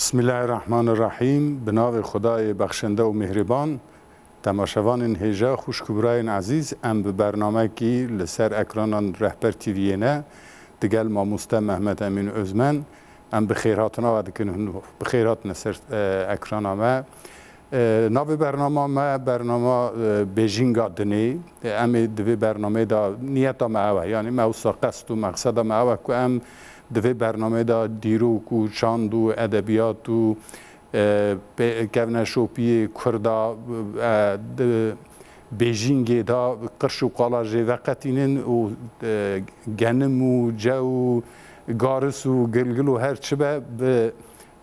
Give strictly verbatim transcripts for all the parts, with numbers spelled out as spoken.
Bismillahirrahmanirrahîm. Bi navê Xwedayê bexşende û mîhrîban. Temaşevanên hêja, xwişk û birayên ezîz, em bi bernamekî li ser ekranan Rehber T V'yê ne, digel mamoste Mehmet Emîn Özmen, em bi xêrhatina we dikin, hûn bi xêr hatine ser, e, ekrana me. E, navê bernama me, bernama, e, Bêjînga Dinê. E, em ê di vê bernameyê de niyeta me ew e. Yanî me wisa qest û mexseda me ew e ku em di vê bernameyê de dîrok û çand û edebiyat û, e, pê-, kevneşopiyê Kurda, e, di Bêjîngê de qirş û qala jê veqetînin û, e, genim û cew û garis û gilgil û her çi be bi,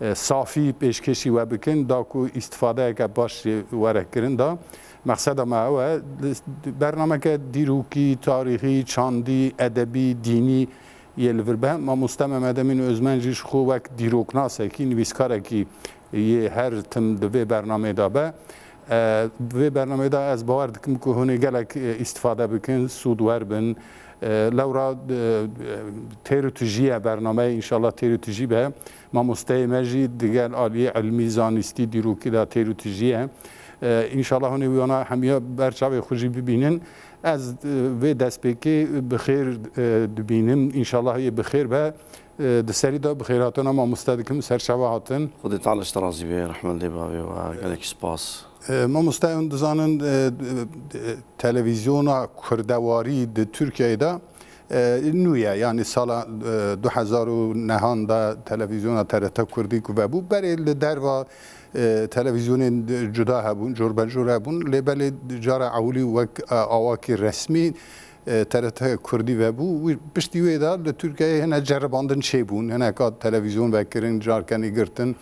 e, safî pêşkêşî we bikin, da ku îstifadeyeke baş jê were kirin da. Mexseda me ew e, bernameke dîrokî, tarîxî, çandî, edebî, dînî yê li vir be. Mamoste Mehmet Emîn Özmen jî ji xwe wek dîroknasekî, nivîskarekî yê her tim di vê bernameyê de be. E, di vê bernameyê de ez bawer dikim ku hûn ê gelek, e, îstifade bikin, sûd werbin. E, lewra, e, têr û tijî ye bernameyê, înşallah têr û tijî be. Mamosteyê me jî digel aliyê ilmî, zanistî, dîrokî de têr û tijî ye. E, înşallah hûn ê wana hemiya ber çavê xwe jî bibînin. Ez, e, vê destpêkê bi xêr, e, dibînim. Înşallah yê bi xêr be. E, di serî de bi xêrhatina mamoste dikim, ser çava hatin. Xwedê Teala ji te razî be, rehmet lê bavê we, gelekî spas. E, mamoste, hûn dizanin, e, e, televîzyona kurdewarî di Tirkiyeyê de, e, nû ye. Yanî sala, e, du hezar û nehan de televîzyona T R T Kurdî ku vebû, berê li derva, e, televîzyonên cuda hebûn, corbecor hebûn. Lê belê cara ewilî wek, e, awakî resmî, e, T R T Kurdî vebû. Wî, piştî wê de li Tirkiyeyê hine ceribandin çêbûn, hineka televîzyon vekirin, carkenî girtin.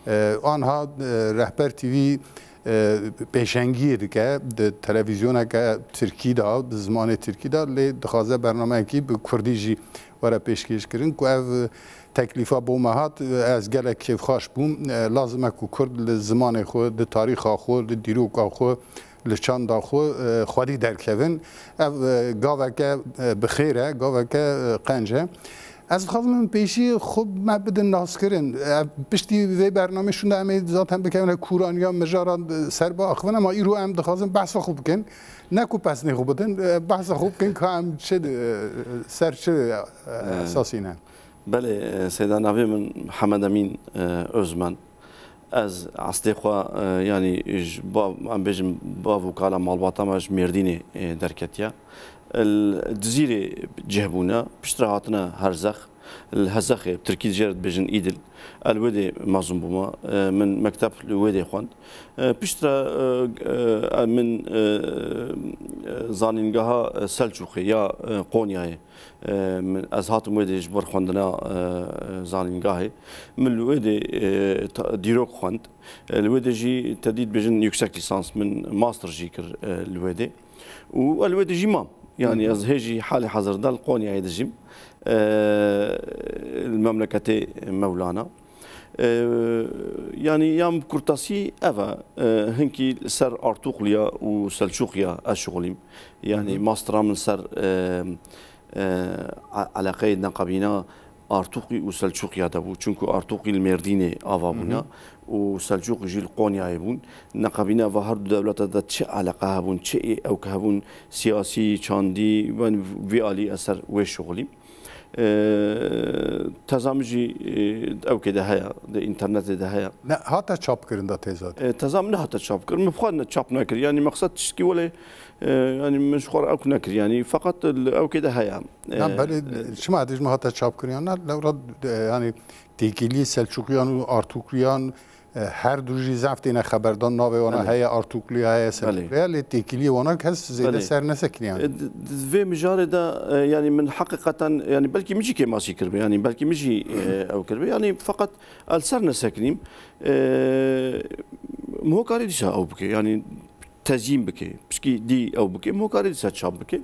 E, anha, e, Rehber T V, e, pêşengiyê dike di televîzyoneke tirkî de, di zimanê tirkî de, lê dixwaze bernameyekî bi kurdî jî were pêşkêş kirin, ku ev teklîfa bo me hat, ez gelek kêfxweş bûm. E, lazim e ku kurd li zimanê xwe, li tarîxa xwe, li dîroka xwe, li çanda xwe, e, xwedî derkevin. Ev, e, gaveke, e, bi xêr e, gaveke, e, qenc e. Ez dixwazim min pêşî xwe me bidin naskirin. E, piştî vê bernamê şûnde em ê zaten bikevine kûraniya mijara, e, ser biaxivin, ama îro em dixwazin behsa xwe bikin. Ne ku pesnê xwe bidin, e, behsa xwe bikin ka em çi, e, ser çi, e, esasî ne. Belê, e, Seyda, navê min Hemed Emîn, e, Özmen. Ez eslê xwe, e, yanî ji bav, em bêjin bav û kala malbata me ji Mêrdînê, e, derketiye. Li Cizîrê cih bûne, piştre hatine Herzex. Li Hezexê, bi tirkî jê re dibêjin Îdil. Ez li wê dê mezin bûme. E, min mekteb li wê dê xwend. E, piştre, e, e, min, e, e, zanîngeha Selçûqê ya, e, Qonyayê E, min, ez hatim wê dê ji bo xwendina, e, zanîngahê. Min li wê dê, e, ta-, dîrok xwend. E, li wê dê jî te dît bêjin yüksek lisans, min master jî kir, e, li wê dê. Û ez li wê dê jî mam. Yanî ez hê jî halê hazir de li Qonyayê dijîm. E, li memleketê Mewlana. E, yanî ya min bi kurtasî ev e. E, hinkî li ser Artûqliya û Selçûqiya ez şixulîm. Yanî mastera min ser, e, e, a-, eleqeyê neqebîna Artûqî û Selçûqiya de bû. Çunku Artûqî li Mêrdînê ava bûne û Selçûqî jî li Qonyayê bûn. Neqebîna va her du dewleta de çi eleqe hebûn, çi ê ewk hebûn, siyasî, çandî, ben vî alî ez ser wê şixulîm. E, teza min jî, e, di ewkê de heye, di înternetê de heye. Ne, hate çapkirin da teza te? E, teza min nehate çapkirin. Min bi xwe ne çap nekir. Yanî meqsed tiştkî welê, e, yanî min ji xwe re ewk nekir. Yanî feqet li ewkê de heye. E, Na, belê, e, çima dij min hate çapkirin? Yan na, lewra, e, yanî têkilî Selçûqiyan û Artûkriyan, E, her du jî zehf têne xeberdan, navê wana Belê. heye, Artûkliya heye, Belê. Selçûkliya, lê têkiliyê wana kes zêde Belê. ser nesekiniyan. E, di, di vê mijarê de, e, yanî min heqîqeten, yanî belkî min jî kêmasî kiribe, yanî belkî min jî, e, ew kiribe, yanî feqet el ser nesekinîm. E, min hokarî dîsa ew bike, yanî tezîn bike, pişkî dî ew bike, min hokarî dîsa çap bike.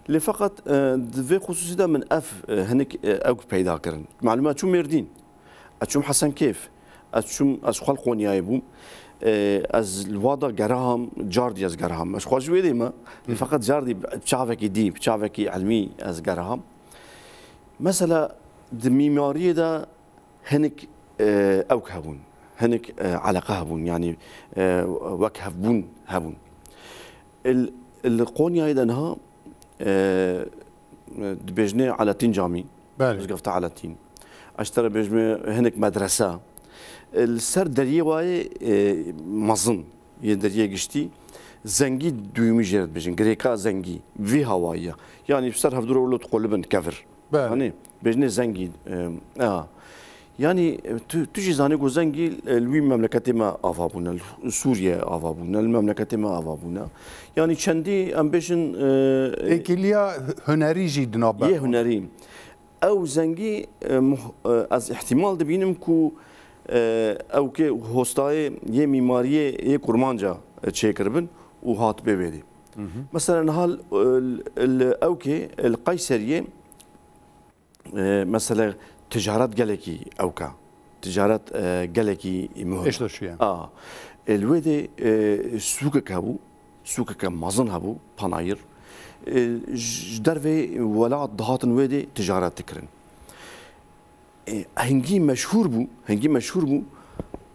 Lê feqet, e, di vê xusûsî de min ev, e, hinik, e, ew peyda kirin. Malûm e çûm Mêrdîn. Ez çûm Hesenkêf. Ez çûm, ez xwe li Qonyayê bûm. E, ez li wa da geraham, cardî ez geraham. Ez xwe ji wê dê me, Hı. feqet cardî bi çavekî dî, bi çavekî ilmî ez geraham. Mesela di mîmariyê de hinik, e, ewk hebûn. hinek, e, eleqe hebûn, yanî, e, wek hevbûn hebûn. Il, il Qonyayê de niha, e, dibêjinê Aletîn Camî, Belê. Mizgefta Aletîn. Ez ji te re bêjime hinek medrese. Li ser deriyê wayê, e, mezin yê deriyê giştî, zengî duyumî jê re dibêjin, girêka zengî, vî hawayî ya. Yanî bi ser hevdû re wilo diqulibin kevir. Belê. Hanî, bêjinê zengî, e, a. Yanî, tu, tu jî zanî ku zengî, e, li wî memleketê me ava bûne, li Sûriyê ava bûne, li memleketê me ava bûne. Yanî çendî, em bêjin, e, Têkiliya hunerî jî di navber. Yê hunerî. Ew zengî, e, muh-, e, ez îhtîmal dibînim ku, e, ew kê hostayê yê mîmariyê yê Kurmanca, e, çêkiribin û hatibe wê dê. Hı hı. Mesela niha l-, l-, l-, ew kê li Qeyseriyê, e, mesela ticaret gelekî ewka. Ticaret, e, gelekî muhim. Pêş de çûye. A, e, li wê dê, e, sûkek hebû, sûkeke mezin hebû, panayir. E, ji, ji dervê welat dihatin wê dê ticaret dikirin. E, hingî meşhûr bû, hingî meşhûr bû.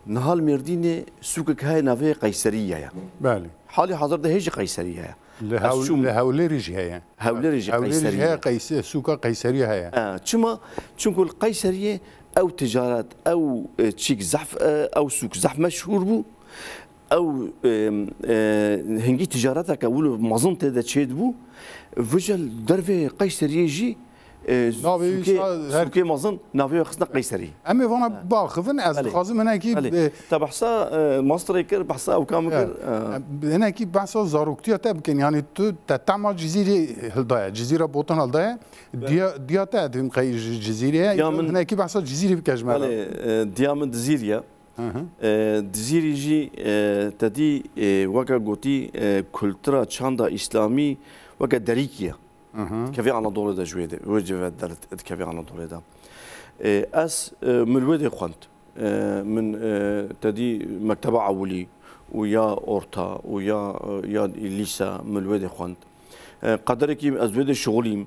Niha li Mêrdînê sûkek heye navê Qeyserî ye. Belê. Halî hazir de hê jî Qeyserî heye. Li Ez Hewl-, çûm. Li Hewlêrê jî heye. Hewlêrê jî Hewlêrê jî Qeyserî heye, ye. Qeyse-, sûka Qeyserî heye. E, çima? Çimku li Qeyseriyê ew ticaret, ew, e, çîk zehf, e, ew sûk zehf meşhûr bû. Ew, e, e, hingî ticareteke wilo mezin tê de çêdibû. Vêca li dervê Qeyseriyê jî, e, Navê wî sûkê, sa-, her sûkê mezin navê wê xistine Qeyserî. Em ê vana Ha. biaxivin, ez Belê. dixwazim hinekî, Belê. e, Te behsa, e, masterê kir, behsa ewka min Ya. kir, e. Em, hinekî behsa zaroktiya te bikin. Yanî tu te tema Cizîrê hildaye. Cizîra Botan hildaye. Be- Diya, diya te dibîm qey ji Cizîrê ye. Ya min Hinekî behsa Cizîrê bike ji me re. Belê, e, diya min Dizîrî ye. Hı hı. E, Dizîrî jî, e, te dî, e, weke gotî, e, kultura çanda îslamî weke derîkî ye. Hı hı. Kevê Anadolê de ji wê de, wê cî ve der dikevê Anadolê de. E, ez, e, min wê dê xwend. E, min, e, te dî mekteba ewilî û ya orta û ya, e, ya lîsa min wê dê xwend. E, qederekî ez wê dê şixulîm.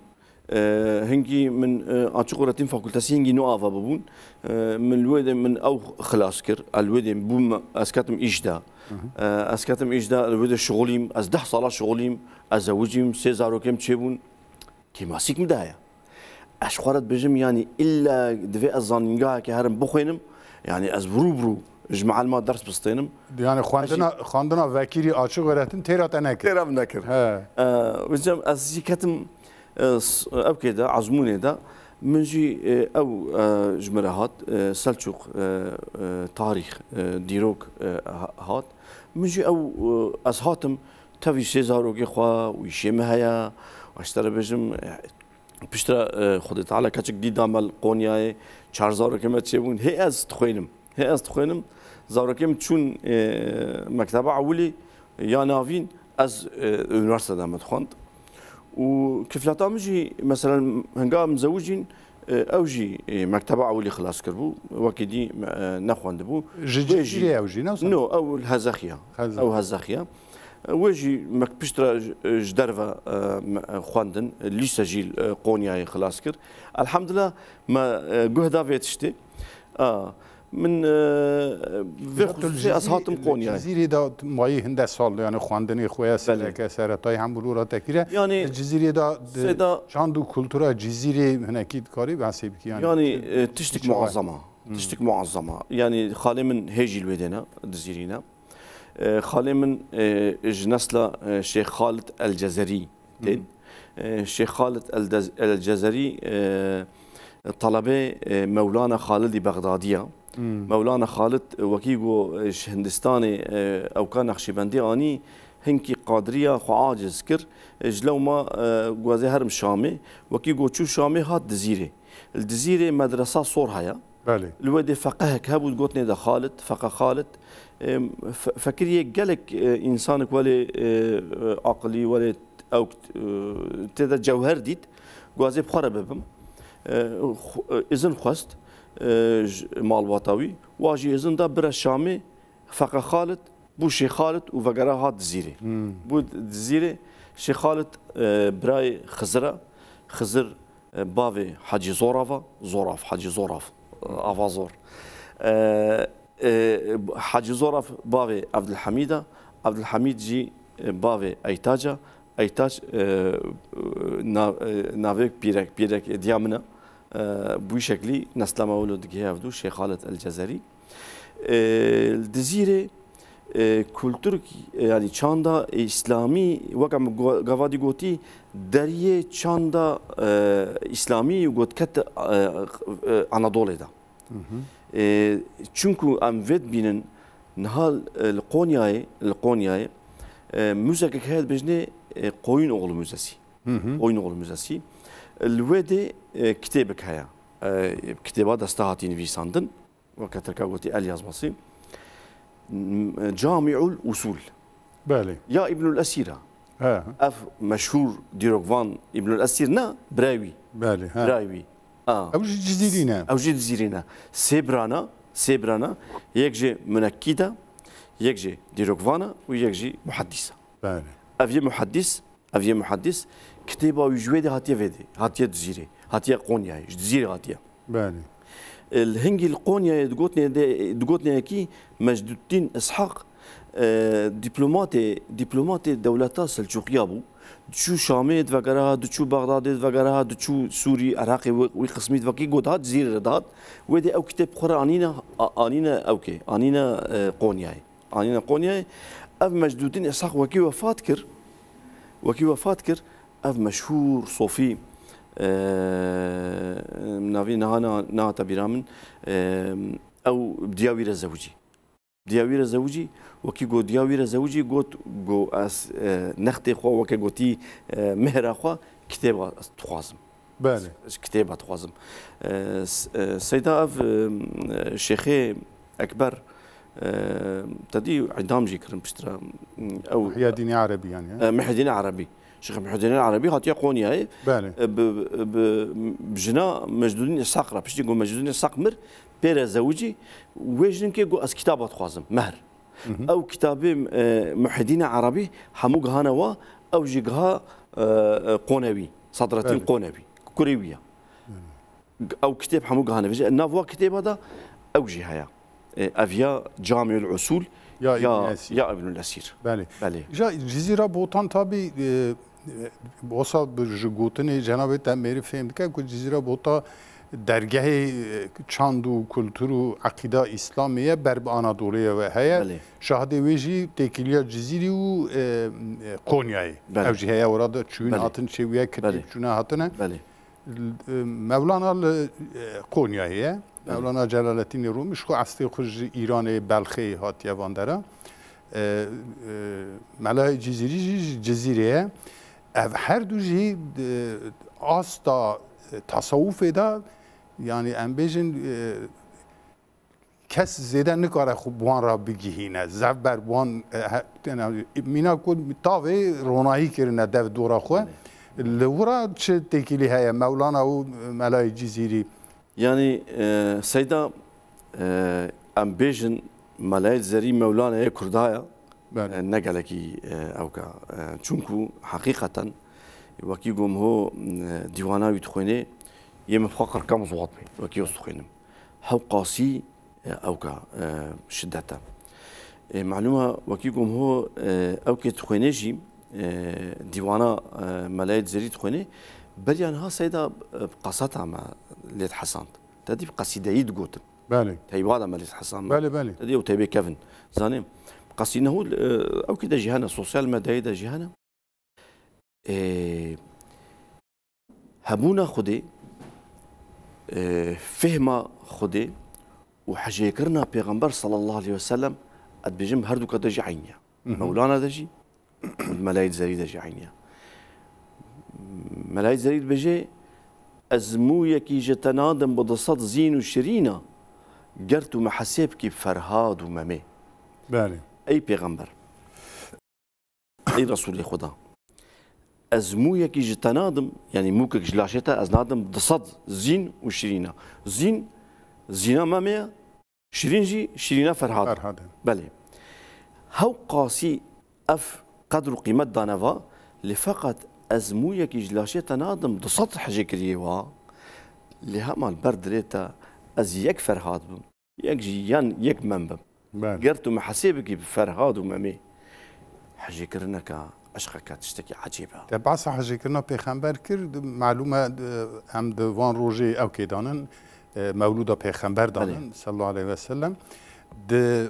E, hingî min, e, açık öğretim fakültesi hingî nû ava bibûn. E, min li wê de min ew xilas kir. Ez li wê de bûm, ez ketim îş de. Hı hı. E, ez ketim îş de, li wê de şixulîm. Ez deh sala şixulîm. Ez zewicîm, sê zarokêm çêbûn. Kêmasîk min daye. Ez xwe re dibêjim, yanî îlla divê ez zanîngahekê herim bixwînim. Yanî ez bi rû bi rû ji mealima ders bistênim. Yani xwendina, xwendina vekirî açık öğretim têra te nekir. Têra min nekir. He. E, vêca ez jî ketim, e, s-, ew kê de, ezmûnê de, min jî, e, ew, e, ji min re hat, e, Selçuk, e, e, tarîx, e, dîrok, e, ha-, hat. Min jî ew, e, ez hatim, tevî sê zarokê xwe û îşê min heye, ez ji te re bêjim, e, Piştre, e, Xwedê Teala keçik dî da me li Qonyayê, çar zarokê me çêbûn. Hê ez dixwînim. Hê ez dixwînim. Zarokê min çûn, e, mekteba ewilî ya navîn, ez, e, unîversîte de me dixwend. Û kifleta min jî, meselen, henga em zewicîn, e, ew jî, e, mekteba ewilî xilas kiribû. Wekî dî, e, nexwendibû. Ji Wê jî Cizîrê ew jî, ne wisa? No, ew li Hezexiya. Hezek. Ew Hezexiya. Wê jî me piştre ji, ji derve, e, me, e, xwendin, lîse jî, e, Qonyayê xilas kir. Elhamdulillah me, e, guh da vê tiştê. A, min, e, vê Zaten xusûsê ez Cizîrê, hatim Qonyayê. Cizîrê de mayî hinde sal, yani xwendinê xwe ya Belê. sereke, seretayî hemû lora te kire. Yani Cizîrê de, de Seyda çand û kultura Cizîrê hinekî dikarî behsê bikî, yani Yani, çi, e, çi tiştik çawa? muazzama. Hmm. Tiştik muazzama. Yani xalê min hê jî li wê dêne, Dizîrî ne. E, xalê min, e, ji nesla, e, Şêx Xalid El Cezerî tên. Hı hı. E, Şêx Xalid El Dez-, El Cezerî, e, talebê, e, Mewlana Xalidî Bexdadî ya. Hı. Mewlana Xalid, e, wekî ku, e, ji Hindistanê, e, ewka Nexşîbendî anî, hinkî qadiriya xwe aciz kir. E, ji lewma, e, guazê herim Şamê. Wekî ku çû Şamê hat Dizîrê. Li Dizîrê medresa sor heye. Belê. Li wê dê feqehek hebû, gotinê de Xalid, feqe Xalid. Em, fe-, fekiriyê gelek, e, însanek welê, e, e, aqilî, welê ew, e, tê de cewher dît, guazê bi xwe re bibim. E, xu-, e, izin xwest, e, ji malbata wî. Wa jî izin da bire Şamê, feqe Xalid, bû Şêx Xalid û vegera hat Dizîrê. Hmm. Bû Dizîrê, Şêx Xalid, e, birayê Xizir e, Xizir, e, bavê Hecî Zorav e, Zorav, Hecî Zorav, e, ava zor. E, e, E, Hacî Zoraf bavê Evdilhemîd e, Evdilhemîd jî, e, bavê Eytac e. Eytac, e, na-, e, navê pîrek, pîrek diya min e. E, bi wî şeklî nesla me wilo digihê hevdû, Şêx Xalid El Cezerî. E, li Dizîrê, e, kultur, e, yanî çanda îslamî, weke min go-, gava dî gotî, deriyê çanda, e, îslamî got ket, e, e, Anadolê de. Hı hı. E, çunku em vê dibînin, niha, e, li Qonyayê, li Qonyayê, e, muzekek heye dibêjinê, e, Koyunoğlu Müzesi. Hı hı. Koyunoğlu Müzesi. Li wê dê, e, kitêbek heye. E, kitêba desta hatî nivîsandin. Weke Tirka gotî el yazması. M-, Camiul Usul. Belê. Ya Îbnul Esîr e. He. Ev meşhûr dîrokvan Îbnul Esîr ne, birayê wî. Belê, he. Birayê wî. A. Ew jî Cizîrî ne. Ew jî Cizîrî ne. Sê birana, sê birana. Yek jî munekkîd e, yek jî dîrokvan e û yek jî muheddîs e. Belê. Ev yê muheddîs, ev yê muheddîs, kitêba wî ji wê dê hatiye vê dê, hatiye Dizîrê, hatiye Qonyayê, ji Dizîrê hatiye. Belê. E, li hingî li Qonyayê digotinê de, digotinê yekî Mecduddîn Ishak, e, dîplomatê, dîplomatê dewleta Selçûqiya bû. Diçû Şamê divegera, diçû Bexdadê divegera, diçû Sûrî, Iraqê wî, wî qismî divekî got hat, Cizîrê re dihat. Wê dê ew kitêb xwe re anîne, a-, anîne ewkê, anîne, e, Qonyayê. Anîne Qonyayê. Ev Mecdûdîn Îshak wekî wefat kir, wekî wefat kir, ev meşhûr sofî, e, navî niha na-, nehate bîra min, e, ew diya wî re zewicî. Diya wî re zewicî, wekî got diya wî re zewicî, got, got ez, e, nextê xwe, weke gotî, e, mehra xwe, kitêba ez dixwazim. Belê. Ez kitêba dixwazim. E, s-, e, Seyda ev, e, Şêxê Ekber, e, te dî îdam jî kirin piştre. Ew Muhyiddînê Erebî yani, he? E, Muhyiddînê Erebî. Şêx Muhyiddînê Erebî hatiye Qonyayê. Belê. E, bi, bi, bi jina Mecdûdîn Îshak re, piştî ku Mecdûdîn Îshak mir, pê re zewicî, wê jin kê got ez kitaba dixwazim, mehr. Hı hı. Ew kitabê, e, Muhyiddînê Erebî hemû gihane wa, ew jî giha, e, e, Qonewî, Sadrettin Belê. Qonewî, kurê wî ye. Belê. Ew kitêb hemû gihane. Vêje, nav wa kitêba de ew jî heye. E, ev ya Camiül Usul, Ya ya, Îbn Esîr. Ya Îbnül Esîr. Belê. Belê. Ja Cizîra Botan tabî, e, e, wisa bi, ji gotinê cenabê te mêrî fêm dike ku Cizîra Bota dergehê, e, çand û kultur û eqîda Îslamê ye, ber bi Anadoluyê ve heye. Belê. Şahidê wê jî têkiliya Cizîrî û, e, e, Konyayê. Belê. Ew jî heye, orada çûyîn Belê. Hatin çêbûye, Belê. Kirtêk çûne hatine. Belê. L-, e, Mewlana li, e, Konyayê ye. Belê. Mewlana Celaleddînê Rûmî ji xwe eslê xwe ji Îranê, Belxê hatiye vandera. E, e, Melayê Cizîrî jî ji Cizîrê ye. Ev her du jî, e, asta, e, tasawufê de, yanî em bêjin, e, kes zêde nikare xwe bi wan re bigihîne. Zef ber bi wan, e, he-, têne, mîna ku tavê ronahî kirine dev dora xwe. Belê. Li wira çi têkilî heye Mewlana û Melayê Cizîrî? Yanî, e, Seyda, e, em bêjin Melayê Cizîrî Mewlanayê Kurda ye. Belê. E, ne gelekî, e, ewka. E, çunku heqîqeten wekî gom ho, e, dîwana wî dixwênê, yê min xwe qirka min ziwat bê, wekî ez dixwênim. Hewqasî, e, ewka, e, şiddet e. E, malûm e, wekî gom ho, e, ewkê dixwênê jî, e, dîwana, e, Melayê Cizîrî dixwênê, beriya niha Seyda, e, qeseta me lê dihesand. Te dî bi qesîdeyî digotin. Belê. Teyba de me lê dihesand. Belê, belê. Te dî ew teybê kevin. Zanî, qesî nehu, e, ewkê de jî hene, sosyal medyayê de jî hene. E, hebûna Xwedê, e, fehma Xwedê û hejêkirina Pêxember sallallahu aleyhi ve sellem, ez dibêjim her duka de jî eyn e. Hı hı. Mewlana de jî, Melayê Cizîrî de jî eynî ye. Melayê Cizîrî dibêje, ez mûyekî ji te nadim bi du sed zîn û şirîna, ger tu me hesêb kî Ferhad û Memê. Belê. Ey Pêxember, ey Resûlê Xuda, ez mûyekî ji te nadim, yanî mûkek ji laşê te ez nadim du sed zîn û şirîna. Zîn, zîna Memê ye, Şirîn jî şirîna Ferhad. Ferhad e. Belê. Hewqasî ev qedr û qîmet dane va, lê feqet ez mûyekî ji laşê te nadim, du sed hejêkiriyê wa, lê hema li ber dilê te ez yek Ferhad bim, yek jî yan yek Mem bim. Belê. Ger tu mihesê bikî bi Ferhad û Memê, hejêkirineke, eşqeke tiştekî ecêb e. Te behsa hejêkirina pêxember kir, di-, malûm e, di-, em di van rojê ew kê danin, e, mewlûda pêxember Belê. danin, sallallahu aleyhi ve sellem. Di, e,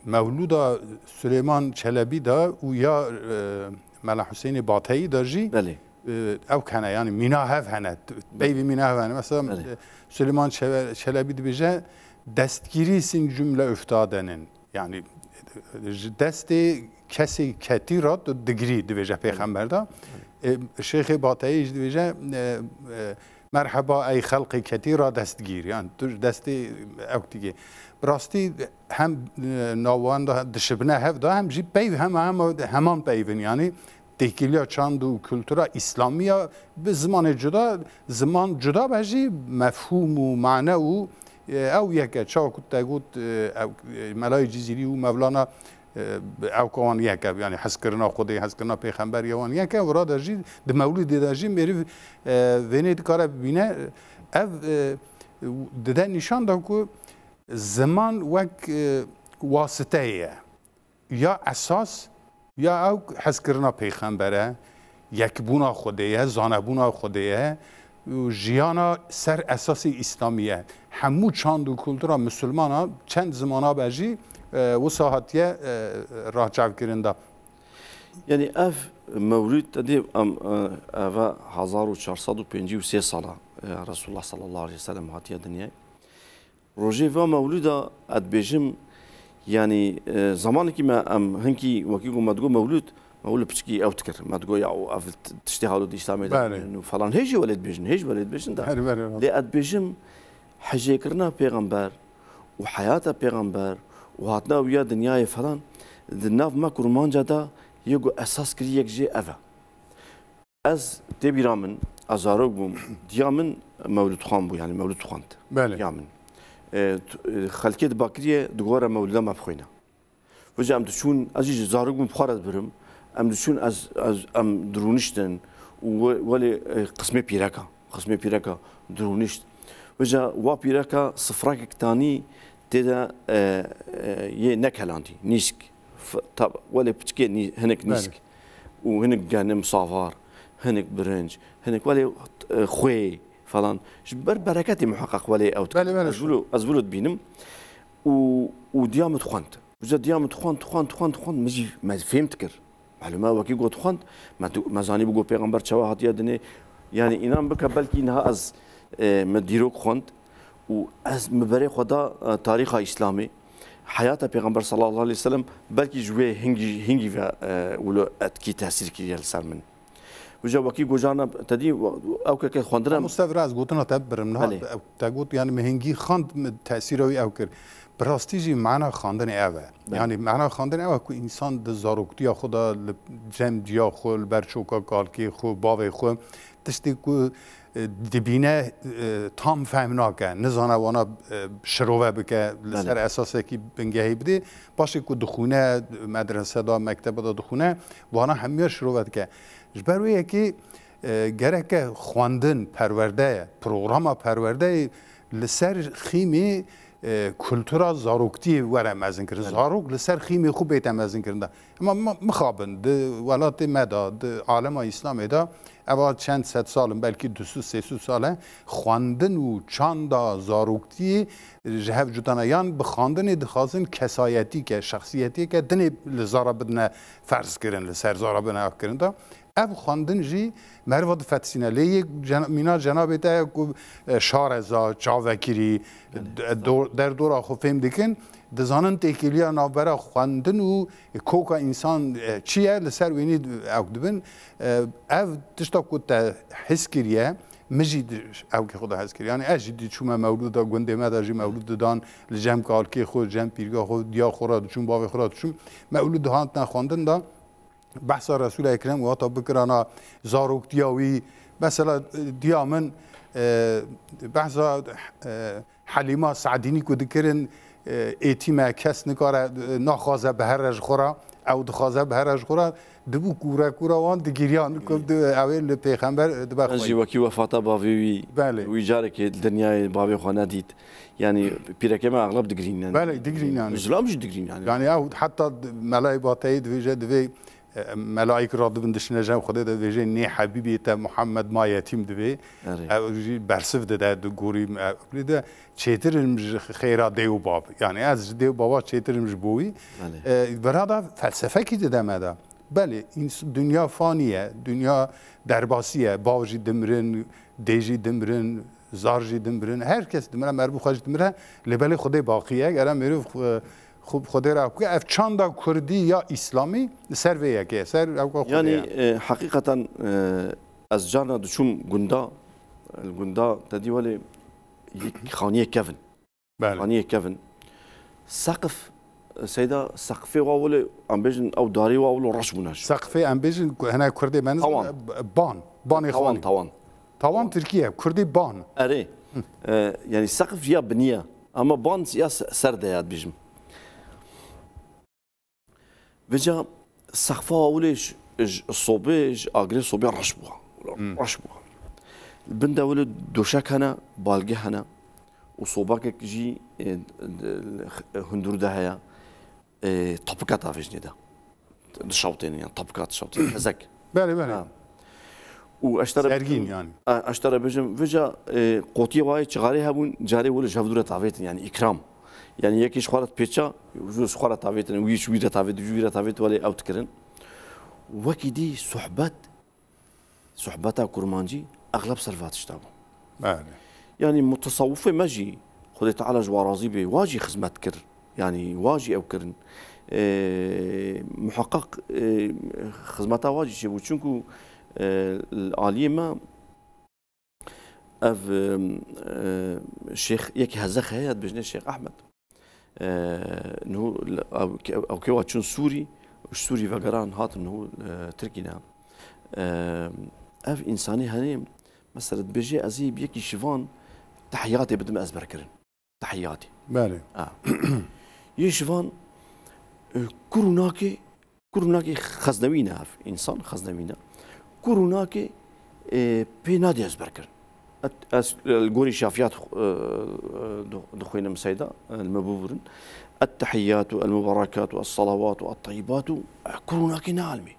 mewlûda Suleyman Çelebî de û ya, e, Mela Huseyinê Bateyî de jî, Belê. e, ew hene, yani mîna hev hene, peyvî mîna hev hene. Mesela, Belê. e, Suleyman Çe-, Çelebî dibêje, "Destgirî sin cümle üftadenin." Yani, e, ji destê kesê ketî re tu digirî, dibêje Pêxember de. E, Şêxê Bateyî jî dibêje, e, e, "Merheba ey xelqê ketî ra destgîr." Yani tu ji destê ew dikî. Bi rastî hem, e, navenda dişibine hev de hem jî peyv hema, hema, heman peyvin. Yani têkiliya çand û kultura îslamiya bi zimanê cuda, ziman cuda be jî mefhûm û mane û, e, ew yek e. Çawa ku te got, e, ew, e, Melayê Cizîrî û Mevlana, e, ew ka wan yek e. Yani hezkirina Xwedê, hezkirina Pêxember ya wan yek e. Wira de jî di mewlidê de jî mêriv, e, vênê dikare bibîne. Ev, e, dide nîşan da ku ziman wek, e, wasiteyê ye. Ya esas, ya ew hezkirina pêxember e, yekbûna Xwedê ye, zanebûna Xwedê ye û jiyana ser esasê îslamî ye. Hemû çand û kultura misilmana çend zimana be jî, e, wisa hatiye, e, raçavkirin de. Yani ev mewlûd te dê em, e, eve hezar û çar sed û pêncî û sê sala, e, Resulullah sallallahu aleyhi ve sellem hatiye dinyayê. Rojê va mewlûda ez dibêjim, yanî, e, zamanekî me em hinkî wekî ku me digot mewlûd, me wilo piçikî ew dikir. Me digot ya ev t-, tiştê halo di Îslamê de Belê. Û falan. Hê jî welê dibêjin, hê jî welê dibêjin de. Herî belê, Lê ez dibêjim hejêkirina pêxember û heyata pêxember û hatina wî ya dinyayê falan di nav me kurmanca de yê ku esas kirî yek jê ev e. Ez tê bîra min, ez zarok bûm, diya min mewlûdxan bû, yani mewlûd xwend. Belê. Diya min. E, t-, e, xelkê di Bakiriyê digore mewlûda me bixwîne. Vêca em diçûn, ez jî zarok bûm, bi xwe re dibirim. Em diçûn, ez, ez, em dirûniştin û we-, welê, e, qismê pîreka, qismê pîreka dirûnişt. Vêca wa pîreka sifrakek tanî tê de, e, e, yê nekelandî, nîsk. F-, tab-, welê piçikê nî-, hinek Belê. Nîsk û hinek genim savar, hinek birinc, hinek welê, e, xwê falan. Ji ber bereketê muheqeq welê ew dikir. Belê, belê, Ez wilo, ez wilo dibînim û, û diya min dixwend. Uca diya min dixwend, dixwend, dixwend, dixwend, min jî me fêm dikir. Malûme wekî got xwend, me tu-, me zanî bû got pêxember çawa hatiye dinê. Yani înan bike belkî niha ez, e, me dîrok xwend û ez mi berê xwe da, e, tarîxa Îslamê, heyata Pêxember sallallahu aleyhi ve sellem belkî ji wê hingî, hingî ve, e, wilo etkî tesîr kiriye li ser min. Vêca wekî gojarna te dî, ew keke xwendina Mustafa, ez gotina te birim. Niha Belê. Te got, yani, min hingî xwend, min tesîra wî ew kir. Bi rastî jî mana xwendinê ev e. Belê. Yani, mana xwendinê ew e ku însan di zaroktiya xwe de li cem diya xwe, li ber çoka kalkê xwe, bavê xwe, tiştê ku, e, dibîne, e, tam fehm nake, nizane wana, e, şirove bike, li Belê. Ser esasekî bingehî bidê. Paşê ku dixwîne, medrese de, mektebe de dixwîne, wana hemiya şirove dike. Ji ber wê yekê, e, gereke xwendin, perwerde, programa perwerdeyê li ser xîmê, e, kultura zaroktiyê were mezinkirin. Evet. Zarok li ser xîmê xwe bête mezinkirin de. Ema mi-, mixabin, di welatê me de, di alema Îslamê de, eva çend sed sal in, belkî du sed sê sed sal e, xwendin û çanda zaroktiyê ji hev cudana. Yan bi xwendinê dixwazin kesayetîke, şexsiyetîke dinê li zara bidine ferz kirin, li ser zara bidine ev kirin de. Ev xwendin jî meriva difetisîne. Lê yê cen-, mîna cenabê te ye ku, e, şareza, çavekirî, Belê. De-, dor-, derdora xwe fêm dikin, dizanin têkiliya navbera xwendin û koka însan, e, çi ye, li ser wênî ew dibin. E, ev tişta ku te his kiriye, min jî di-, ew kê xwe de his kiriye. Yani ez jî diçûme mewlûd de, gundê me de jî mewlûd didan, li cem kalkê xwe, cem pîrga xwe, diya xwe re diçûm, bavê xwe re diçûm. Mewlûd dihatine xwendin de, behsa Resûla Ekrem û hata bikirana zaroktiya wî. Mesela, e, diya min, e, behsa, e, Helîma Sadînî ku dikirin, e, êtîm e, kes nikare, e, naxwaze bihêre ji xwe re. ew dixwaze bihera ji xwe re, dibû kûrekûra wan digiriyan, ku di-, ew ê li pêxember dibe. Ez jî xweyî. Wekî wefata bavê wî, Belê. Wî carekê li dinyayê bavê xwe nedît. Yanî pîrekê me exleb digirînin. Belê, digirînin. Zilam jî digirînin yanî. Yanî ew heta d-, melayê bateyê divêje, divê, e, melayîk radibin dişine cem Xwedê de divêje, "Nê hebîbê te Muhammed ma yetîm divê." Erê. Ew jî bersiv dide, di gorî, e, de çêtir im ji xêra dê û bab. Yanî ez ji dê û baba çêtir im ji bo wî. Belê. E, bira da felsefekî dide me de. Belê, ins-, dinya fanî ye, dinya derbasî ye. Bav jî dimirin, dê jî dimirin, zar jî dimirin, her kes dimire, merbû xwe jî dimire, lê belê Xwedê baqî ye. Gere merov xwe, xwe, Xwedê re bike. Ev çanda kurdî ya îslamî li ser vê yekê ye, ser ew ka Xwedê Yanî, ye. E, heqîqeten, e, ez carna diçûm gunda, li gunda te dî welê yek xaniyê kevin. Belê. Xaniyê kevin. Seqif, seyda seqfê wa wile, em bêjin ew darî wa wilo reş bûne. Seqfê em bêjin ku hene kurdê me nizan, Tawan. Ban. Banê Tawan, xanî. Tawan. Tawan tirkî ye, kurdî ban. Erê. E, yanî seqif ya biniye. Ama ban ya se-, ser de ya dibêjim. Vêca sexfa ewilê ji, ji sobê, ji agirê sobê reş bû. Hmm. Reş bû. Li bin de wile doşek hene, balgeh hene û sobakek jî, e, d-, d-, hundur de heye. E, tapika tavêjinê de. Dişawtêne yan tapika dişawtêne. Hezek. Belê, belê. Ha. Û ez te re Sergîn bêjim, yanî. E, ez te re bêjim, vêca, e, qotiyê wayê çixarê hebûn, carê wile ji hev dû re tavêtin, yanî îkram. Yanî yekî ji xwe re dipêça, ji xwe re tavêtin, wî ji wî re tavêt, ji wî re tavêt, welê ew dikirin. Wekî dî sohbet, sohbeta kurmancî exleb ser va tişta bû. Belê. Yanî mutasawifê me jî, Xwedê Teala ji wa razî bê, wa jî xizmet kir. Yanî wa jî ew kirin. Ee, muheqeq, ee, xizmeta wa jî çêbû. Çunku, ee, li aliyê me ev, ee, ee, şêx, yekî hezek heye, dibêjne Şêx Ehmed. Ee, niho li, ew, ew, ew kêwa çûn Sûrî, ji Sûrî vegeran hatin niho, ee, Tirkî ne. Ee, ev însanî henê, mesela dibêje, ez ê bi yekî şivan tehiyatê bidim ezberkirin. Tehiyatê. Belê. Ha. Yê şivan, e, kur û nakê, kur û nakê xeznewî ne ev, însan xeznewî ne. Kur û nakê, e, pê nadê ezberkirin. Et-, ez, e, li gorî şafiyat, e, e, di-, dixwînim seyda, e, li me bibirin. Ettehiyyatu, el-mubarakatu, es-salawatu, et-tayyibatu, e, kur û nakê ne almê.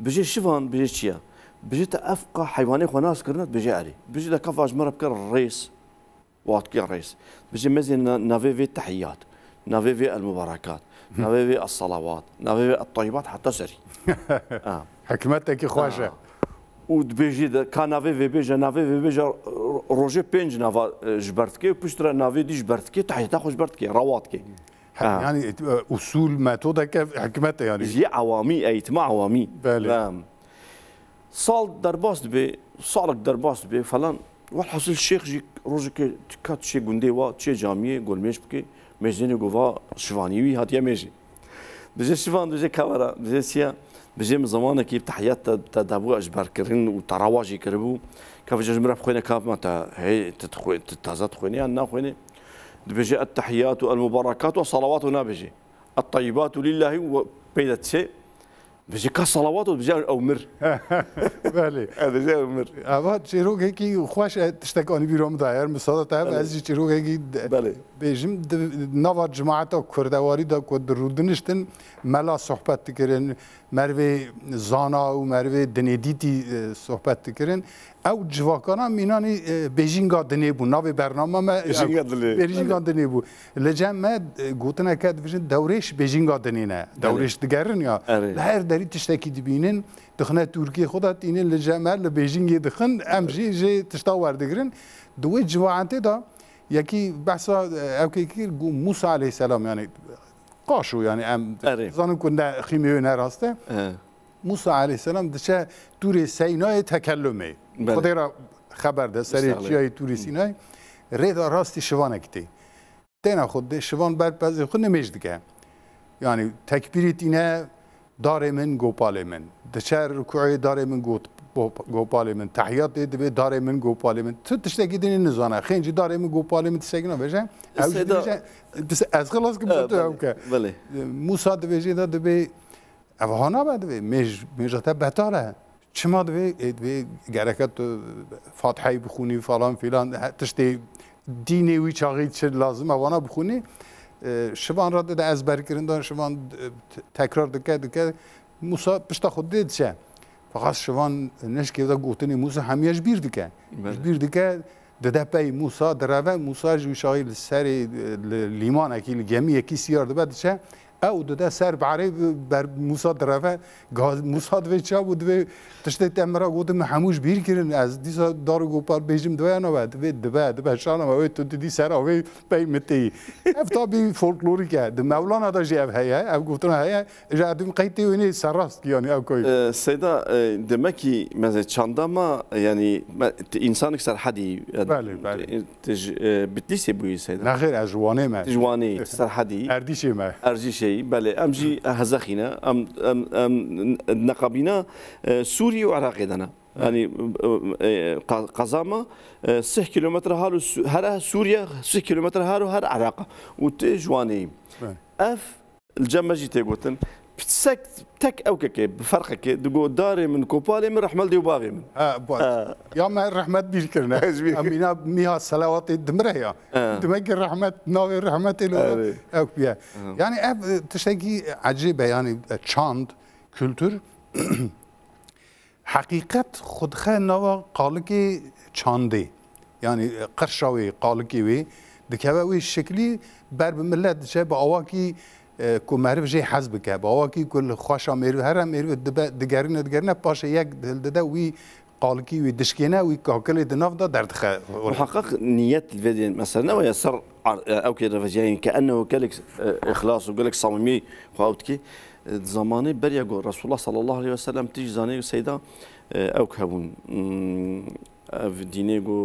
Bijê şivan, bijê çi ye? Bijê te ev qa heywanê xwe nas kirine, bijê erê. Bijê de kefa ji me re bike rêz. Watkê rêz. Bijê mezê na-, navê vê tehiyyat, navê vê el-mubarekat, navê vê es-salawat, navê vê et-tayyibat heta serî. Ha. Hikmetekî xweş e. Ha. Û dibêjî de, ka navê vê bêje, navê vê bêje, ro-, rojê pênc nava, e, ji ber dike û piştre navê dî ji ber dike, tehiyyata xwe ji ber dike, rewa dike. He, ha. Yanî, e, usul, metodeke hikmet e yanî. Ji yê awamî, eğitimi awamî. Belê. Em, Sal derbas dibe, salek derbas dibe falan. Welhasil şêx jî rojekê ka diçê gundê wa, diçê camiyê, golmêj bike, mêzênê gova şivanî wî hatiye mêjê. Dibêje şivan, dibêje kevera, dibêje çiya, dibêje min zemanekî bi tehiyat te, te dabû ezberkirin û te rewa jî kiribû. Kevece ji min re bixwêne, ka ma te hey, te dixwe-, te taze dixwêne yan naxwêne? Dibêje, "Et-tehiyyatu el-mubarakatu es-salawatu" nabêje. "Et-tayyibatu lillahi" û pey de diçe. Dibêje, "Ka salawat û dibêje ew mir." Belê. Ew dibêje ew mir. Eva çîrokekî xweş e, tiştek anî bîra min de, eger misada te hebe, Belê. Ez jî çîrokekî de-, Belê. Bêjim, di nava cemaeta kurdewarî de ku di rûdiniştin mela sohbet dikirin, mervê zana û mervê dinêdîtî, e, sohbet dikirin. Ew civakana mînanî, e, bêjînga dinê bûn. Navê bernama me, Bêjînga e, dinê. Bêjînga dinê bû. Li cem me, e, gotineke dibêjin, dewrêş bêjînga dinê ne. Belê. Dewrêş digerin ya. Erê. Li her derî tiştekî dibînin, dixine Tirkiyê xwe de tînin, li cem me li bêjîngê dixin, em jî jê tişta werdigirin. Di wê civaentê de yekî behsa, e, ew kê kir, got Musa aleyhisselam, yanî qaşo, yanî em Erê. Zanin ku ne xîmê wê ne rast e. He. Musa aleyhisselam diçe Tûrê Seynayê tekellumê. Belê. Xwedê re xeber de serê Müsahale. Çiyayê Tûrê Sînayê rê de rastî şivanekî tê. Têna xwe dê şivan ber pezê xwe nimêj dike. Yanî tekbîrî tîne, "Darê min, gopalê min." Diçe rukûyê, "Darê min, got-, gop-, gopalê min. Tehiyatê divê darê min gopalê min. Tu tiştekî dinê nizane. Xêncî darê min gopalê min tiştekî nabêje. Ew jî Seyda dibêje, "Biz-, ez xilas kim E, tu ew belê, ke." belê. Musa dibêje de dibê, "Ev ha nabe," dibê, "mêj-, mêja te betal e." Çima divê, ê, divê gereke tu Fatiheyê bixwînî falan filan, he, tiştê dînê wî çaxî çi lazim e, wana bixwînî. E, şivan re dide ezberkirin de, şivan, e, te-, tekrar dike, dike. Musa pişta xwe dê diçe. Fakat şivan nişkê de gotinê Musa hemiye ji bîr dike. Belê. Ji bîr dike, dide pey Musa, direve. Musa jî wî çaxî li serê, e, li lîmanekî, li gemiyekî siyar dibe diçe. Ew dide ser berê ber Musa direve. Ga-, Musa divê çav û divê tiştê te min re gotin, min hemû ji bîr kirin. Ez dîsa dar û gopal bêjim dibe ya nabe. Divê dibe, dibe şana me. Wê tu didî ser avê pey min têyî. Ev tabî folklorîk e. Di Mewlana de jî ev heye. Ev gotina heye. Ji edim qey tê wênê serrast ki, yanî ev koy. Ee, Seyda, e, demek ki meze çanda ma, yani, me, t-, insanek serhedî, yani, Belê, belê. Tij, e, Bitlîsê bûyî Seyda? Nexêr, ez ji Wanê me. Tij Wanê, Serhedî. Erdîşê me. Erdîşê, belê. Em jî Hezexî ne. Em, em, em neqabîna, e, Sûrî û Iraqê de ne. Yani, e, e, qa-, qeza me, e, sih kilometre har û Su-, her Sûriye, sih kilometre har û her Iraq. Û tu ji Wanê yî. Evet. Ev Li cem me jî tê gotin. Piçek tek ewkekê, bi ferqekê, digo, "Darê min, kopalê min, rehmel dê û baxê min." Ha, bu. Ha. Ya me rehmet bîr kirine. Ez bîr Em mîna, mîha selawatê dimire ya. Ha. Demek ki rehmet, navê rehmetê lo Erê. Ew piye. Ha. Yani ev, e, tiştekî ecêb e, yani, e, çand, kültür. Heqîqet xwe dixe nava qalikê çandê. Yanî, e, qirşa wê, qalikê wê dikeve wê şeklî ber bi milet diçe, bi awakî, e, ku meriv jê hez bike, bi awakî ku li xweşa mêrivê here, mêrivê dibe, digerîne, digerîne, paşê yek dildide wî qalikî wî dişkêne, wî kakilê di nav de derdixe. Muheqeq niyet li vê dê mesela ne waya ser ar-, e, ew kê reveciyayên ke ennehu gelek, e, îxlas û gelek samimiyê xwe ew dikê. E, di zamanê beriya ku Resulullah sallallahu aleyhi ve sellem tijî zanê Seyda, e, ew hebûn. Hmm, ev dînê ku,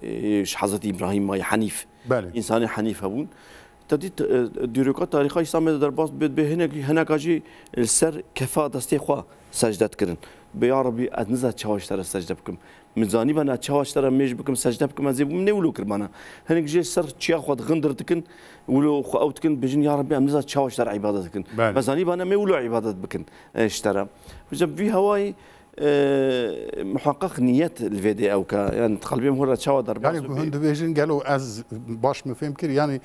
e, ji Hezretî Îbrahîm mayî Henîf. Belê. Însanê Henîf hebûn. Te dît, e, dîroka tarîxa Îslamê de derbas bê, bê hinek, hineka jî li ser kefa destê xwe secde dikirin. Bê ya Rebî, ez niza çawa ji te re secde bikim. Min zanîba na çawa ji te re mêj bikim, secde bikim, ez ê bûm nê wilo kirbana. Hinek jê ser çiya xwe di xindir dikin, wilo xwe ew dikin, bêjin, "Ya Rebî, em niza çawa ji te re îbadet dikin." Belê. Me zanîba ne me wilo îbadet bikin, e, ji te re. Vêca vî hewayî, e, muheqeq niyet li vê dê ew ke, yani, di qelbê min hûn re çawa derbas Yani, ku bibe? Hûn dibêjin, gelo ez baş min fêm kir, yani,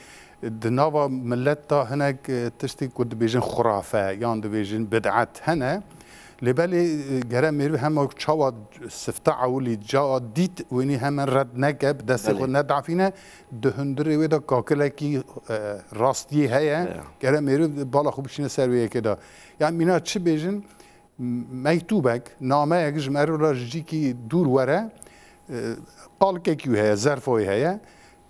di nava millet de hinek, e, tiştê ku dibêjin xurafe, yan dibêjin bid'et hene, lê belê, e, gere mêrî hema çawa sifte ewilî ca dît, wênî hemen red neke, bi destê Belê. Xwe nedafîne, di hundirê wê de kakilekî, e, rastiyê heye, Heye. Gere mêrî bala xwe bişîne ser wê yekê de. Yani mîna çi bêjin? Mektûbek, nameyek ji meriv re ji cîkî dûr were, e, qalikekî wî heye, zerfa wî heye.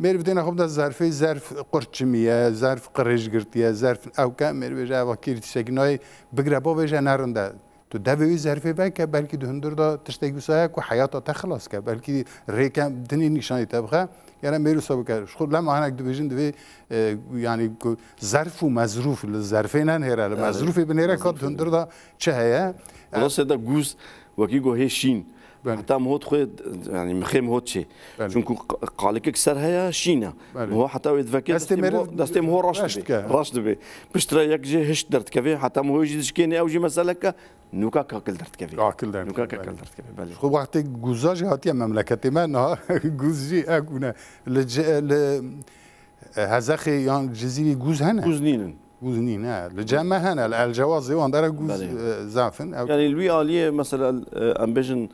Mêrv dêne xwe bide zerfê, zerf qurçimî ye, zerf qirêj girtiye, zerf ew ke, mêrv bêje, "Eva kêrî tiştekî nayê, bigire bavêje, ne rind e." Tu devê wî zerfê veke, belkî di hundir de tiştek wisa ye ku heyata te xilas ke, belkî rêke dinê nîşanî te bixe. Gere mêrû se bike. Ji xwe lema hinek dibêjin divê, e, yani ku zerf û mezrûf li zerfê nenêre, li Belê. Mezrûfê binêre ka Mezrûfê hundir de çi heye? Rastê de gûz wekî gohê şîn. Belê. Heta mihot xwe, yani mixê mihot çê. Belê. Çunku q-, qalikek ser heye şîn e. Belê. Miho heta wê diveke Destê destê meriv miho, destê miho raş raş dibe. Dike. Raş dibe. Piştre yek jê hişt derdikeve, heta miho jî dişkêne ew jî meseleke Nûka kakil derdikevî. Kakil derdikevî, Nûka belê. Kakil derdikevî, belê. Xwe wextê guza jî hatiye memleketê me, niha guz jî ew ne. Li ce-, li, e, Hezexê yan Cizîrî guz hene? Guz nînin. Guz nîn, he. Li cem me hene, li Elcewazê wan dere guz, Belê. E, zaf in. Ew Yani li wî aliyê mesela, e, em bêjin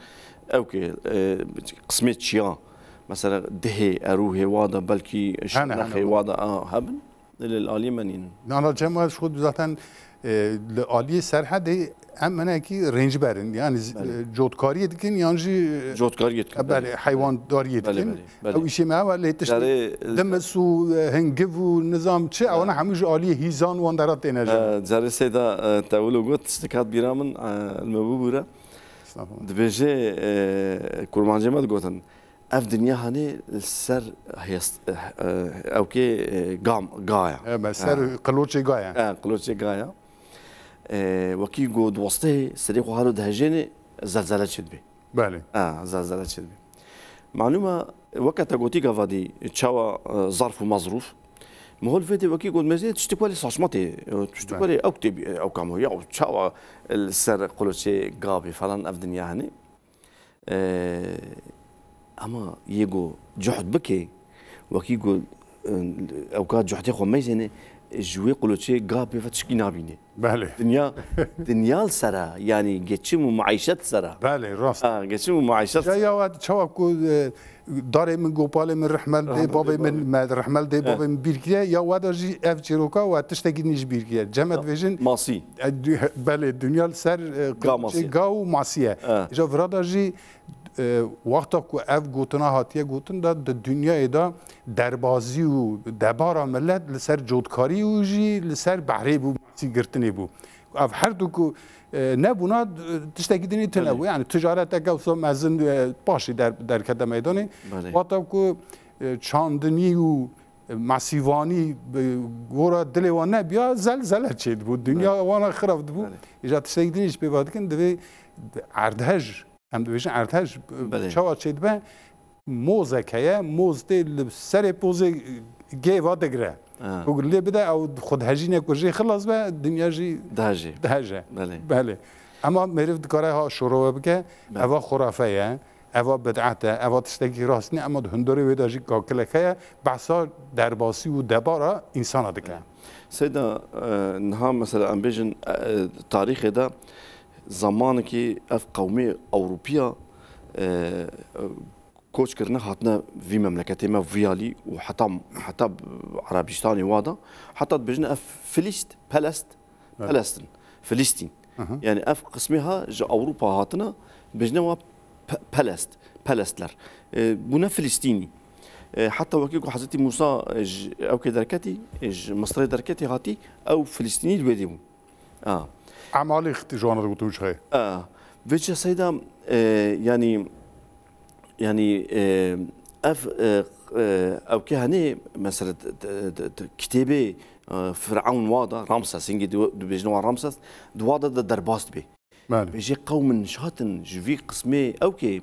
ew ke, e, qismê çiya, mesela dihê, erûhê wa da belkî Hene, hene, şirnexê wa da, a, hebin. Li aliyê me nînin. Nana cem ez xwe zaten, e, li aliyê Serhedê em hinekî rêncber in. Yani z-, Belê. E, cotkariyê dikin yan jî, e, Cotkariyê dikin, e, belê, belê. Heywandariyê Belê, dikin. Belê, belê. Ew îşê me ew e, lê tiştê Carê, e, dimis û, e, hingiv û nizam çi, Ha. ewana hemû ji aliyê hîzan wan dera têne jî. E, carê Seyda, e, te wilo got, tiştek hat bîra min, e, li me bibûre. Estağfurullah. Dibêje, e, kurmancê me digotin. Ev dinya hanê li ser hêst-, eh, eh, ewkê, eh, gam, gaya. E, me ser Ha. qiloçê gaya. Ha, qiloçê gaya. Eh, wekî got wastê serê xwe halo dihejênê zelzele çêdibe. Belê. A, zelzele çêdibe. Malûm e, weke te gotî gava dî, çawa, e, zarf û mazrûf. Mihol vê dê wekî got, mezê tiştik welê saçma tê, e, tiştik Belê. Welê ew tê bî, ew kam ya, çawa li ser qoloçê gabê falan ev dinya hene. E, ama yê go cuhd bike, wekî go, e, ew ka cuhdê xwe meyzêne, ji wê qoloçê gabê ve tişkî nabîne. Belê. Dinya, dinya li ser e, yanî geçim û maîşet li ser e. Belê, rast. Ha, geçim û maîşet li ser e. Ya, ya, çawa ku, e, darê min, gopalê min, rihmel dê, Rahmetli babê min, babê. me, rihmel dê, He. babê min bîr kiriye, ya weda jî ev çîroka we tiştekî din jî bîr kiriye. Cem e dibêjin, Masî. e, dü-, belê, dinya li ser, e, Ga masî. ga û masî ye. He. Îja vira de jî, e, wexta ku ev gotina hatiye gotin de, di dinyayê de derbazî û debara milet li ser cotkarî û jî li ser behrê bû, masî girtinê bû. Ev her du ku, e, nebûna, e, tiştekî dinî tune Belê. bû. Yani ticareteke wisa mezin, e, paşî der-, derkete meydanê. Belê. Wata ku, e, çandinî û, e, mesîvanî bi gora dilê wan nebiya, zelzele çêdibû. Dinya Belê. wana xirab dibû. Belê. Îja tiştekî dinî jî pê ve dikin, divê erdhej, em dibêjin erdhej, Belê. çawa çêdibe? Mozek heye, moz tê li serê pozê gêva digire. Ha. Ku lê bide ew xwedihejîne ku jê xilas be, dinya jî Dihejê. diheje. Belê. Belê. Ema meriv dikare ha şorowe bike, Belê. eva xurafe ye, eva bid'et e, eva tiştekî rast nîne, ema di hundirê wê de jî kakilek heye, behsa derbasî û debara însana dike. Seyda, e, niha mesela em bêjin, e, tarîxê de zamanekî ev qewmê Ewropiya, e, koç kirine, hatine vî memleketê me, vî alî û heta, heta Erebîstanê wa da, heta dibêjin ev Filîst, Pelest, Evet. Pelestin, Filîstîn. Hı hı. Yani ev qismê ha ji Ewropa hatine, bêjine wa Pe-, Pelest, Pelestler. E, bûne Filîstînî. E, heta wekî ku Hezretî Mûsa, e, ji ewkê derketî, e, ji Misirê derketî hatî, ew Filîstînî li wê dê bû. A. Emalîx tî ji wan re digotin çi xeyr. A. Vê çi Seyda, e, yanî, yanî, e, ev, e, e, ew ke henê, mesela, t-, t-, t-, t-, kitêbê, e, Firewn wa da, Ramses, hingê di, dibêjin wa Ramses, di wa da de derbas dibe. Belê. Vê jê qewmin ji hatin ji vî qismê ew ke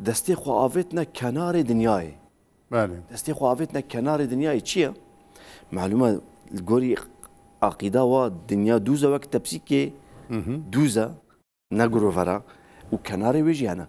destê xwe avêtine kenarê dinyayê. Belê. Destê xwe avêtine kenarê dinyayê çi ye? Malûm e, li gorî aqîda wa dinya dûz e, wek tepsîkê Hı hı. dûz e, ne girovera û kenarê wê jî hene.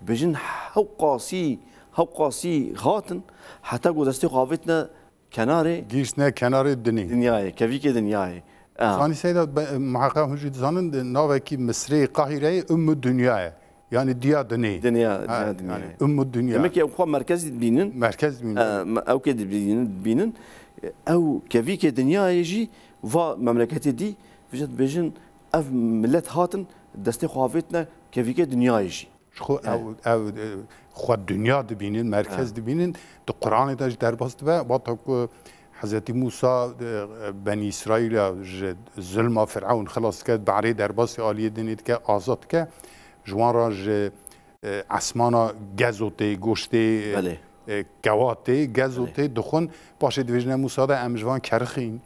Bêjin hewqasî, hewqasî hatin, heta ku destê xwe avêtine kenarê Gihîştine kenarê dinê. dinyayê, kevîkê dinyayê. A. Zanî Seyda, be-, muheqeq hûn jî dizanin, di navekî Misrê, Qahîreyê Ummu Dinya ye. Yani diya dinê. Dinya, Ha, dinya yani dinyayê. Ummu Dinya. Demek ki ew xwe merkez dibînin. Merkez dibînin. E, me-, ew kê dibînin, dibînin. Ew kevîkê dinyayê jî va memleketê dî, vêca dibêjin, ev millet hatin, destê xwe avêtine kevîkê dinyayê jî. Ji xwe Evet. ew, ew, e, xwe dinya dibînin, merkez Evet. dibînin, di Quranê de jî derbas dibe, wata ku Hezretî Mûsa, e, Benî Îsraîla ji zilma Firewn xilas dike, behrê derbasî aliyê dinê dike, azad dike, ji wan re ji, e, esmana gezo tê, goştê, e, Belê. e, kewa tê, gezo Belê. tê, dixwin, paşê dibêjine Mûsa de em ji van kerixîn.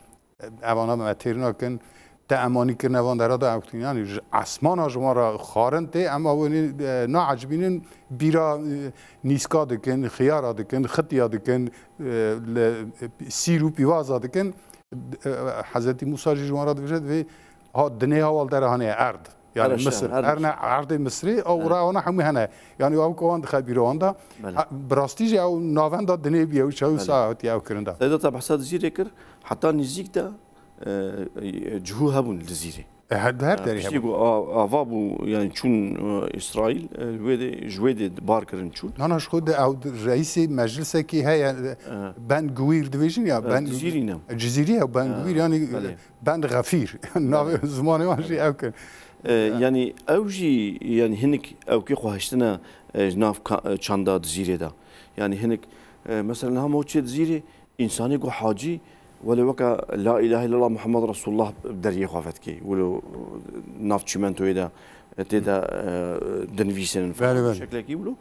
Evana me têr nakin, te emanî kirine van dera de ew kutin. Yani ji esmana ji wan re xwarin tê, em ew ê, e, naecibînin, bîra, e, nîska dikin, xiyara dikin, xitiya dikin, e, li, e, sîr û pîvaza dikin. E, Hezretî Mûsa jî ji wan re dibêje, divê ha dinê hawal dere hanê erd. Yani Her Misir. Her Her ne erdê Misirê, ew Evet. ra wana hemû hene. Yani ew ku wan dixe bîra wan da. Belê. Ha, bi rastî jî ew navenda dinê bî, ew çaw Belê. saet ya ew kirinda. Seyda te behsa Dizîrê kir, heta nîzîk de, e, e, cihû hebûn li Dizîrê. E, her, her E, derê piştî hebûn. ku a-, ava bû, yani çûn, e, Îsraîl, e, wê de, ji wê de bar kirin çûn. Nana, ji xwe de ew reîsê meclisekî heye, e, E. Ben Guîr dibêjin ya, E, Ben Dizîrî ne? Cizîrî ye, Ben E, Guîr, yani, belê. Ben Xefîr. Navê zimanê wan jî ew kir. E, Ya. yani ew jî, yani hinik ew kê xwe hiştine, e, ji nav ka-, e, çanda Dizîrê de. Yani hinik, e, mesela niha me çê Dizîrê, însanê ku hacî, welê weke La ilahe illallah Muhammed Resulullah deriyê xwe vetkê. Wilo nav çimentoyê de, e, tê de, e, dinivîsinin falan. Belê, belê. Şeklekî wilo.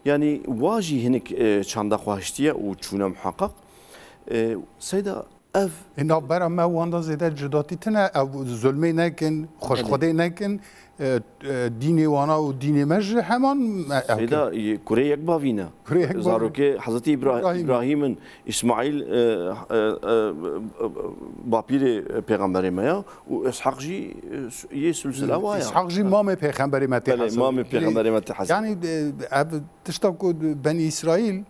Yani wa jî hinik, e, çanda xwe hiştiye û çûne muhaqqaq. E, Seyda, Ev Ê navbera me û wan da zêde cudatî tine, ew zulmê nekin, xweşxwedê nekin, e, e, dînê wana û dînê me ji heman me, ew Seyda, kin. Kurê yek bavî ne. Kurê yek bavî. Zarokê Hezretî Îbra-, Îbrahîm. Îbrahîm in, Îsmaîl, e, e, e, bapîrê pêxemberê me ya û Îshaq jî, e, yê silsila wa ya. Îshaq jî mamê pêxemberê me tê Belê, hesabê. Mamê pêxemberê me tê hesabê. Yanî, e, ev tişta ku Benî Îsraîl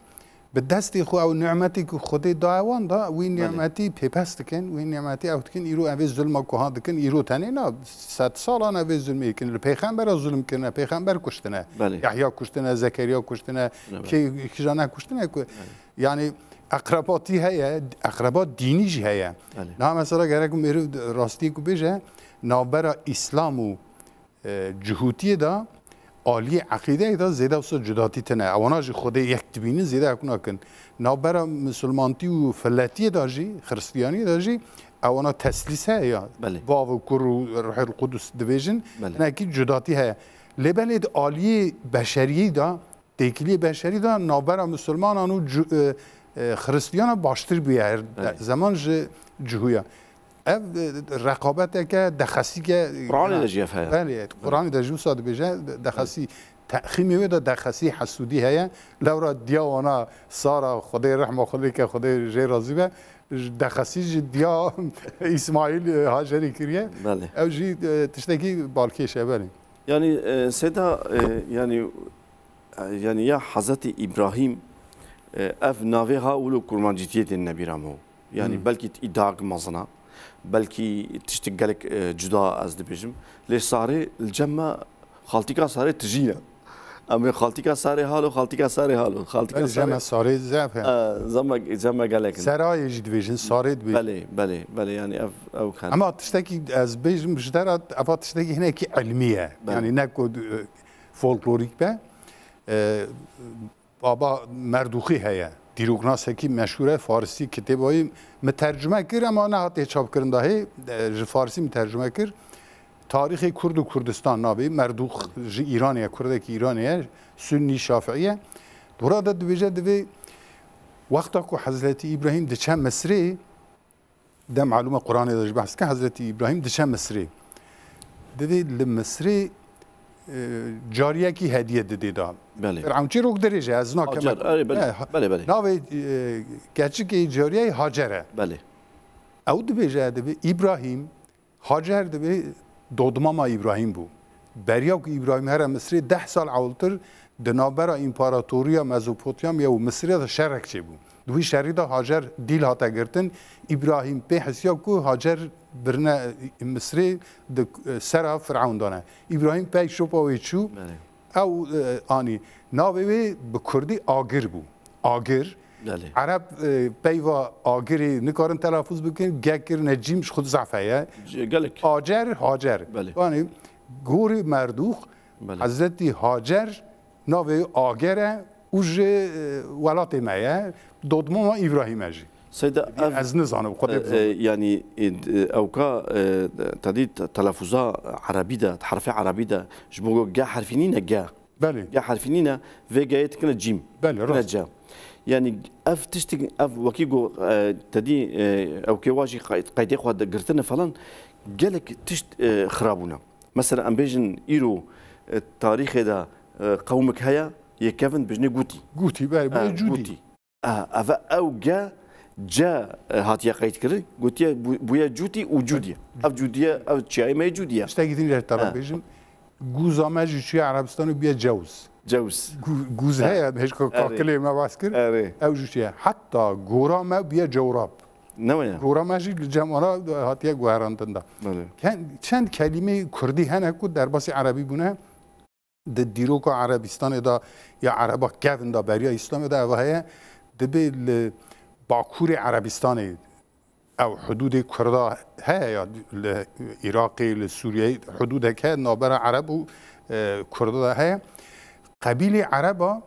bi destê xwe ew nimetê ku Xwedê daye wan da, wî Belê. Nimetî pêpes dikin, wî nimetî ew dikin, îro evê zulma ku ha dikin, îro tenê na, sed salan evê zulmê dikin. Li pêxembera zulm kirine, pêxember kuştine, Belê. Yahya kuştine, Zekeriya kuştine, Evet. kê, kîja ne kuştine ku, Belê. yanî eqrebatî heye, eqreba dînî jî heye. Belê. Niha mesela gerek meriv rastiyê ku bêje, navbera Îslam û e, cihûtiyê de aliyê eqîdeyê de zêde wisa cudatî tine. Ewana jî Xwedê yek dibînin, zêde hek nakin. Navbera misilmantî û filetiyê de jî, xiristiyaniyê de jî ewana teslîs heye ya. Belê. Bav û kur û Ruhul Qudus dibêjin. Belê. Hinekî cudatî heye. Lê belê di aliyê beşeriyê de, têkiliyê beşerî de navbera misilmanan û cu-, e, e, xiristiyana baştir bûye her Belê. Zeman ji cihûya. Ev, e, reqabeteke, dexesîke, Qur'anê de jî ev heye. Belê, Qur'anê de jî wisa dibêje, dexesî, texîmê wê de dexesî hesûdî heye. Lewra diya wana Sara, Xwedê rehma xwe lê ke, Xwedê jê razî be, ji dexesî ji diya Îsmaîl, e, Hacerî kiriye. Belê. Ew jî, e, tiştekî balkêş e, belê. Yanî, e, Seyda, e, yanî, e, yanî ya Hezretî Îbrahîm, e, ev navê ha wilo kurmancîtiyê têne bîra me. Yanî Hmm. belkî îdiak mezin e, belkî tiştik gelek, e, cuda ez dibêjim. Lê Sarê li cem me xaltîka Sarê tijî ne. Em ê xaltîka Sarê halo, xaltîka Sarê halo, xaltîka Belê, cem me Sarê. Sarê zehf e. E, cem me, cem me gelek in. Serayê jî dibêjin, Sarê dibêjin. Belê, belê, belê, yanî ev, ew kan. Ama tiştekî ez bêjim ji te re, eva tiştekî hinekî ilmî ye. Belê. Yanî ne ku, e, folklorîk be. E, Baba Merdûxî heye. Dîroknasekî meşhûr e, farisî kitêba wî min tercume kir, ema nehatiye çapkirin dahê. E, ji farisî min tercume kir. Tarîxê Kurd û Kurdistan navê. Merdûx ji Îranê ye, Kurdekî Îranê ye, Sunnî Şafiî ye. Dora de dibêje, divê wexta ku Hezretî Îbrahîm diçe Misrê, De malûm e Quranê de jî behs ke Hezretî Îbrahîm diçe Misrê. Divê li Misrê, e, cariyekî hediye didê da. Belê. Firavun çîrok dirêj e, ez nakim. Hacer, erê, belê. E, ha-, Belê, belê. Navê, e, keçikê cariyeyê Hacer e. Belê. Ew dibêje, divê Îbrahîm, Hacer divê dodmama Îbrahîm bû. Beriya ku Îbrahîm here Misrê deh sal ewiltir di navbera Împaratoriya Mezopotamya û Misirê de şerek çêbû. Di wî şerî de Hacer dîl hate girtin. Îbrahîm pê hisiya ku Hacer birine Misirê di sera Firewn dane. Îbrahîm pey şopa wê çû. Belê. Ew, e, anî. Navê wê bi kurdî Agir bû. Agir. Belê. Ereb, e, peyva Agirê nikarin telafuz bikin, ge kirine cîm ji xwe zehf heye. C-, gelek. Acer, Hacer. Belê. Yanî gorî Merdûx, Belê. Hezretî Hacer navê Ager e û ji, e, welatê me ye. Dodmama Îbrahîm e jî. Seyda, ev, Ez nizanim, Xwedê e, e, bizanim. Yanî, e, d-, ewka, e, tedî te-, telaffuza erebî de, herfê erebî de, ji bo ge herfî nîne ge. Belê. Ge herfî nîne, vê geyê dikine cîm. Belê, Dikine rast. Ce. Yanî, ev tiştik, ev wekî go, e, tedî, e, ewkê wa jî qey-, qeydê xwe de girtine falan, gelek tişt, e, xirabûne. Mesela, em bêjin îro, e, tarîxê de, e, qewmik heye, yê kevin dibêjinê Gûtî. Gûtî, belê, Ha, bûye Cûdî. Gûtî. Ah, eve ew ge ce, e, hatiye qeyd kirin, gotiye bû-, bûye Cûtî û Cûdiye. Ev Cûdiye, ev çiyayê me yê Cûdiye. Tiştekî din jî te re Ha. bêjim. Guza me jî çûye Erebistan û bûye Cews. Cews. Gu-, guz Ha. heye, hêj ka-, Erê. kakilê me bas kir. Erê. Ew jî çûye. Heta gora me bûye Cewrab. Ne weye? Gora me jî li cem wana hatiye guherandin da. Belê. Ken-, çend kelîmeyê kurdî hene ku derbasî erebî bûne. Di dîroka Erebistanê de ya Ereba kevin de beriya Îslamê de ev heye, dibê li Bakurê Erebistanê ew hudûdê Kurda heye ya li Iraqê, li Sûriyeyê hudûdek heye navbera Ereb û, e, Kurda de heye. Qebîlê Ereba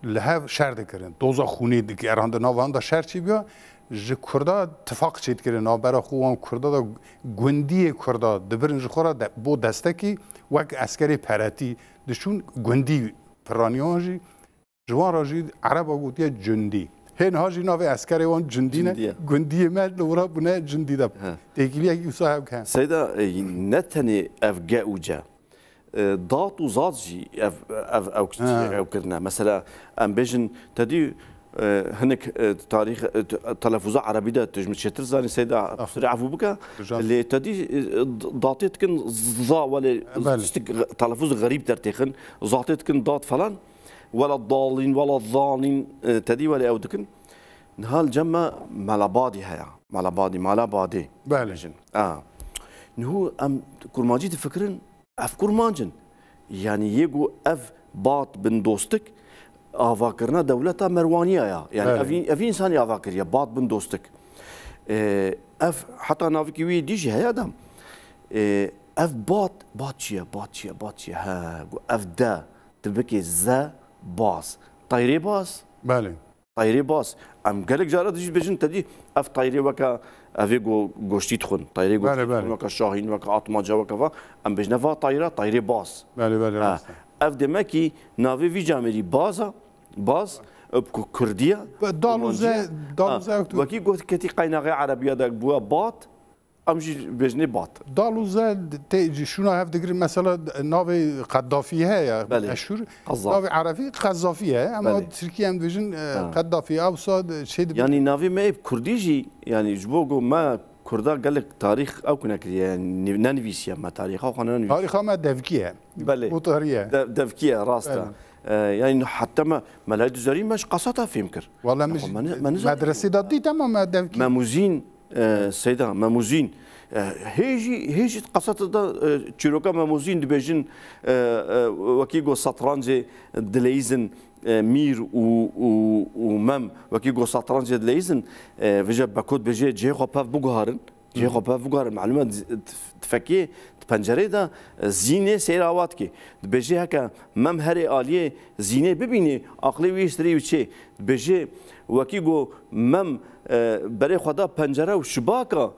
li hev şer dikirin. Doza xûnê digerandin, nav wan de şer çêbiya. Ji Kurda tifaq çêdikirin. Navbera xwe wan Kurda de gundiyê Kurda dibirin ji xwe re de, bo destekî wek eskerê peretî diçûn gundî piraniya wan jî. Ji wan re jî Ereba gotiye cundî. Hê niha jî navê eskerê wan cindî ne. Cindî ye. Gundiyê me li wira bûne cindî de. He. Têkiliyekî wisa hewk he. Seyda, e, ne tenê ev ge û ce. E, dat û zat jî ev, ev, ew, He. ew kirine. Mesela, em bêjin, te dî, e, hinek, e, tarîx, e, t-, telefûza erebî de tu ji min çêtir zanî, Seyda, Aferin. Piştre efû bike. Rica. Lê te dî, e, d-, datê dikin za, welê Belê. Tiştik, telefûz xerîb dertêxin, zatê dikin dat falan. Wela dalîn, wela zanîn, e, te dî welê ew dikin. Niha li cem me Mela Badî heye. Mela Badî, Mala Badê. Belê. Bêjin. A. Niho em kurmancî difikirin, ev kurmanc in. Yanî yê ku ev Bat bin Dostik avakirina dewleta Merwaniya ya. Yanî Belê. Ev, ev însanî ava kiriye, Bat bin Dostik. E, ev heta navikî wî dî jî heye de. E, ev Bat, Bat çi ye, Bat çi ye, Bat çi ye? He, ku ev de. Tu bikê ze baz. Teyrê baz. Belê. Teyrê baz. Em gelek cara dijî dibêjin te dî ev teyrê weke evê go-, goştî dixwin. Teyrê goştî Belê, dixwin, belê. Weke şahîn, weke atmaca, weke va. Em bêjine va teyra, teyrê baz. Belê, belê, Ha, rast e. Ev demekî navê vî camêrî baz e. Baz, e, ku-, kurdî ye. Be-, dal û Kurmancî ze-, ye. dal û Ha, ze wekî got ketî qeynaxê erebiya de bûye bat. Em jî bêjinê bat. Dal û ze tê jî şûna hev digirin. Mesela navê Qeddafî heye, Belê. Meşhûr. Qezzaf. Navê Erefî Qezzafî ye. Ama Belê. Tirkî em dibêjin, e, Ha. Qeddafî. Ewsa şey dibin. Yanî navê me ê bi kurdî jî, yanî ji bo ku me kurda gelek tarîx ew ku nekiriye, yani, ni-, nenivîsiye me tarîxa xwe nenivîsiye. Tarîxa me devkî ye. Belê. Botarî ye. De-, devkî ye, rast e. Belê. E, yani heta me, me lay duzerî me ji qasata fêm kir. Wala me Nexwe ji me ne-, me nizanî. Medresê de dît ama me devkî. Memûzîn, e, Seyda, Memûzîn. E, hê jî, hê jî qasata de, e, çîroka Memûzîn dibêjin, e, e, wekî got satrancê dileyîzin, e, mîr û, û, û mem, wekî got satrancê dileyîzin, e, vêca Beko dibêje cihê xwe pev biguharin. Cihê xwe pev biguharin. Malûm e, di, di, di fekê, di pencerê de, e, zînê seyra wa dike. Dibêje heke mem herê aliyê zînê bibînê, aqlê wî serê wî çê. Dibêje wekî got mem, e, berê xwe da pencere û şibaka,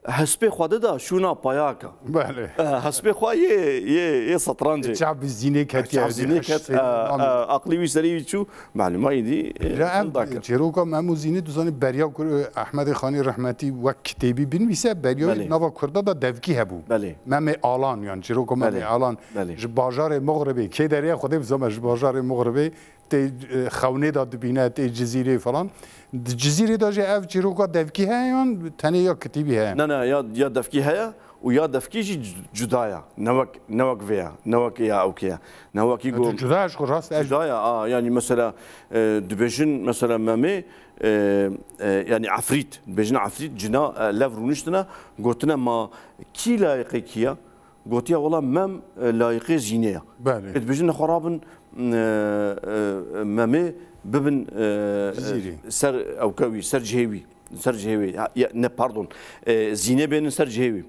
hespê xwe dida şûna payaka. Belê. E, hespê xwe yê, yê, yê satrancê. Çav bi zînê ketiye, Çav zînê heşt ket, seyî e, e, namê. Aqlê wî serê wî çû, malûma êdî, e, Ya em hil dakir. Çîroka Mem û Zînê tu zanî beriya kur, e, Ehmedê Xanî rehmetî wek kitêbî binivîse, beriya wî Belê. Nava Kurda da devkî hebû. Belê. Memê Alan, yan çîroka Memê Belê. Alan Belê. Ji bajarê Muxribê, kê derê Xwedê bizane ji bajarê Muxribê tê, e, xewnê de dibîne, tê Cizîrê falan. Di Cizîrê de jî ev çîroka devkî heye yan tenê ya kitîbî heye? Na, na, ya, ya devkî heye û ya devkî jî cu-, cuda ya. Ne wek, ne wek vê ya, ne wek ya ewkê ya. Ne wekî Ya, got, cu-, cuda ya ji xwe rast e. Cuda ya, a, yanî mesela, e, dibêjin, mesela Memê, e, e, yanî Efrît, dibêjin Efrît, cina, e, lev rûniştine, gotine ma kî layiqê kî ya? Gotiye, wela Mem, e, layiqê Zînê ya. Belê. Ê dibêjin, nexwe rabin, e, e, Memê bibin, e, Cizîrê. Ser ewke wî, ser cihê wî, ser cihê wî. Ha, ya, ne, pardon, e, Zînê bênin ser cihê wî.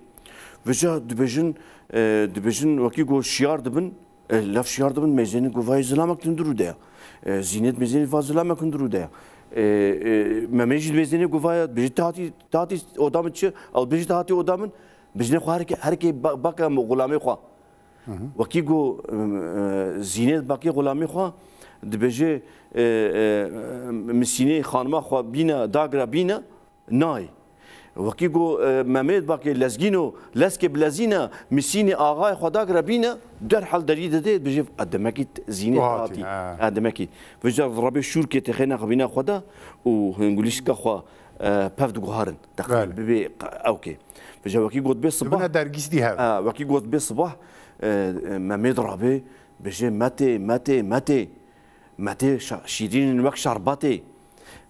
Vêca dibêjin, e, dibêjin, wekî got şiyar dibin, e, lev şiyar dibin, mêzênê got vayê zilamek tundurû de ya. E, Zînê mêzênê va zilamek tundurû de ya. E, e, Memê jî mêzênê got vaya, dibêjin te hatî, te hatî oda min çi? Ew dibêjin te hatî oda min. Bijnê xwe her ke-, her kê ba-, bake xulamê xwe. Hı hı. Wekî got, e, e, Zînê dibakê xulamê xwe, dibêje, e, e, Misînê xanima xwe bîne, dagre bîne, nayê. Wekî got, e, Memê dibakê lezgîno, lezkê bilezîne, Misînê axayê xwe dagre bîne, derhal derî didê, dibêje, "E, demekî t-, Zînê Hatî, hatî." Ha. E, demekî. Vêca rabê şûrkê têxê nexebîne xwe de û hingulîşka xwe, e, pev diguharin. Deqe Belê. Bibê ewkê. Vêca wekî got bê sibah. Bibine dergîstî hev. Ha, wekî got bê sibah, e, e, Memê dirabê, bêje, "Metê, metê, metê. Metê şa-, şîrînin wek şerbetê.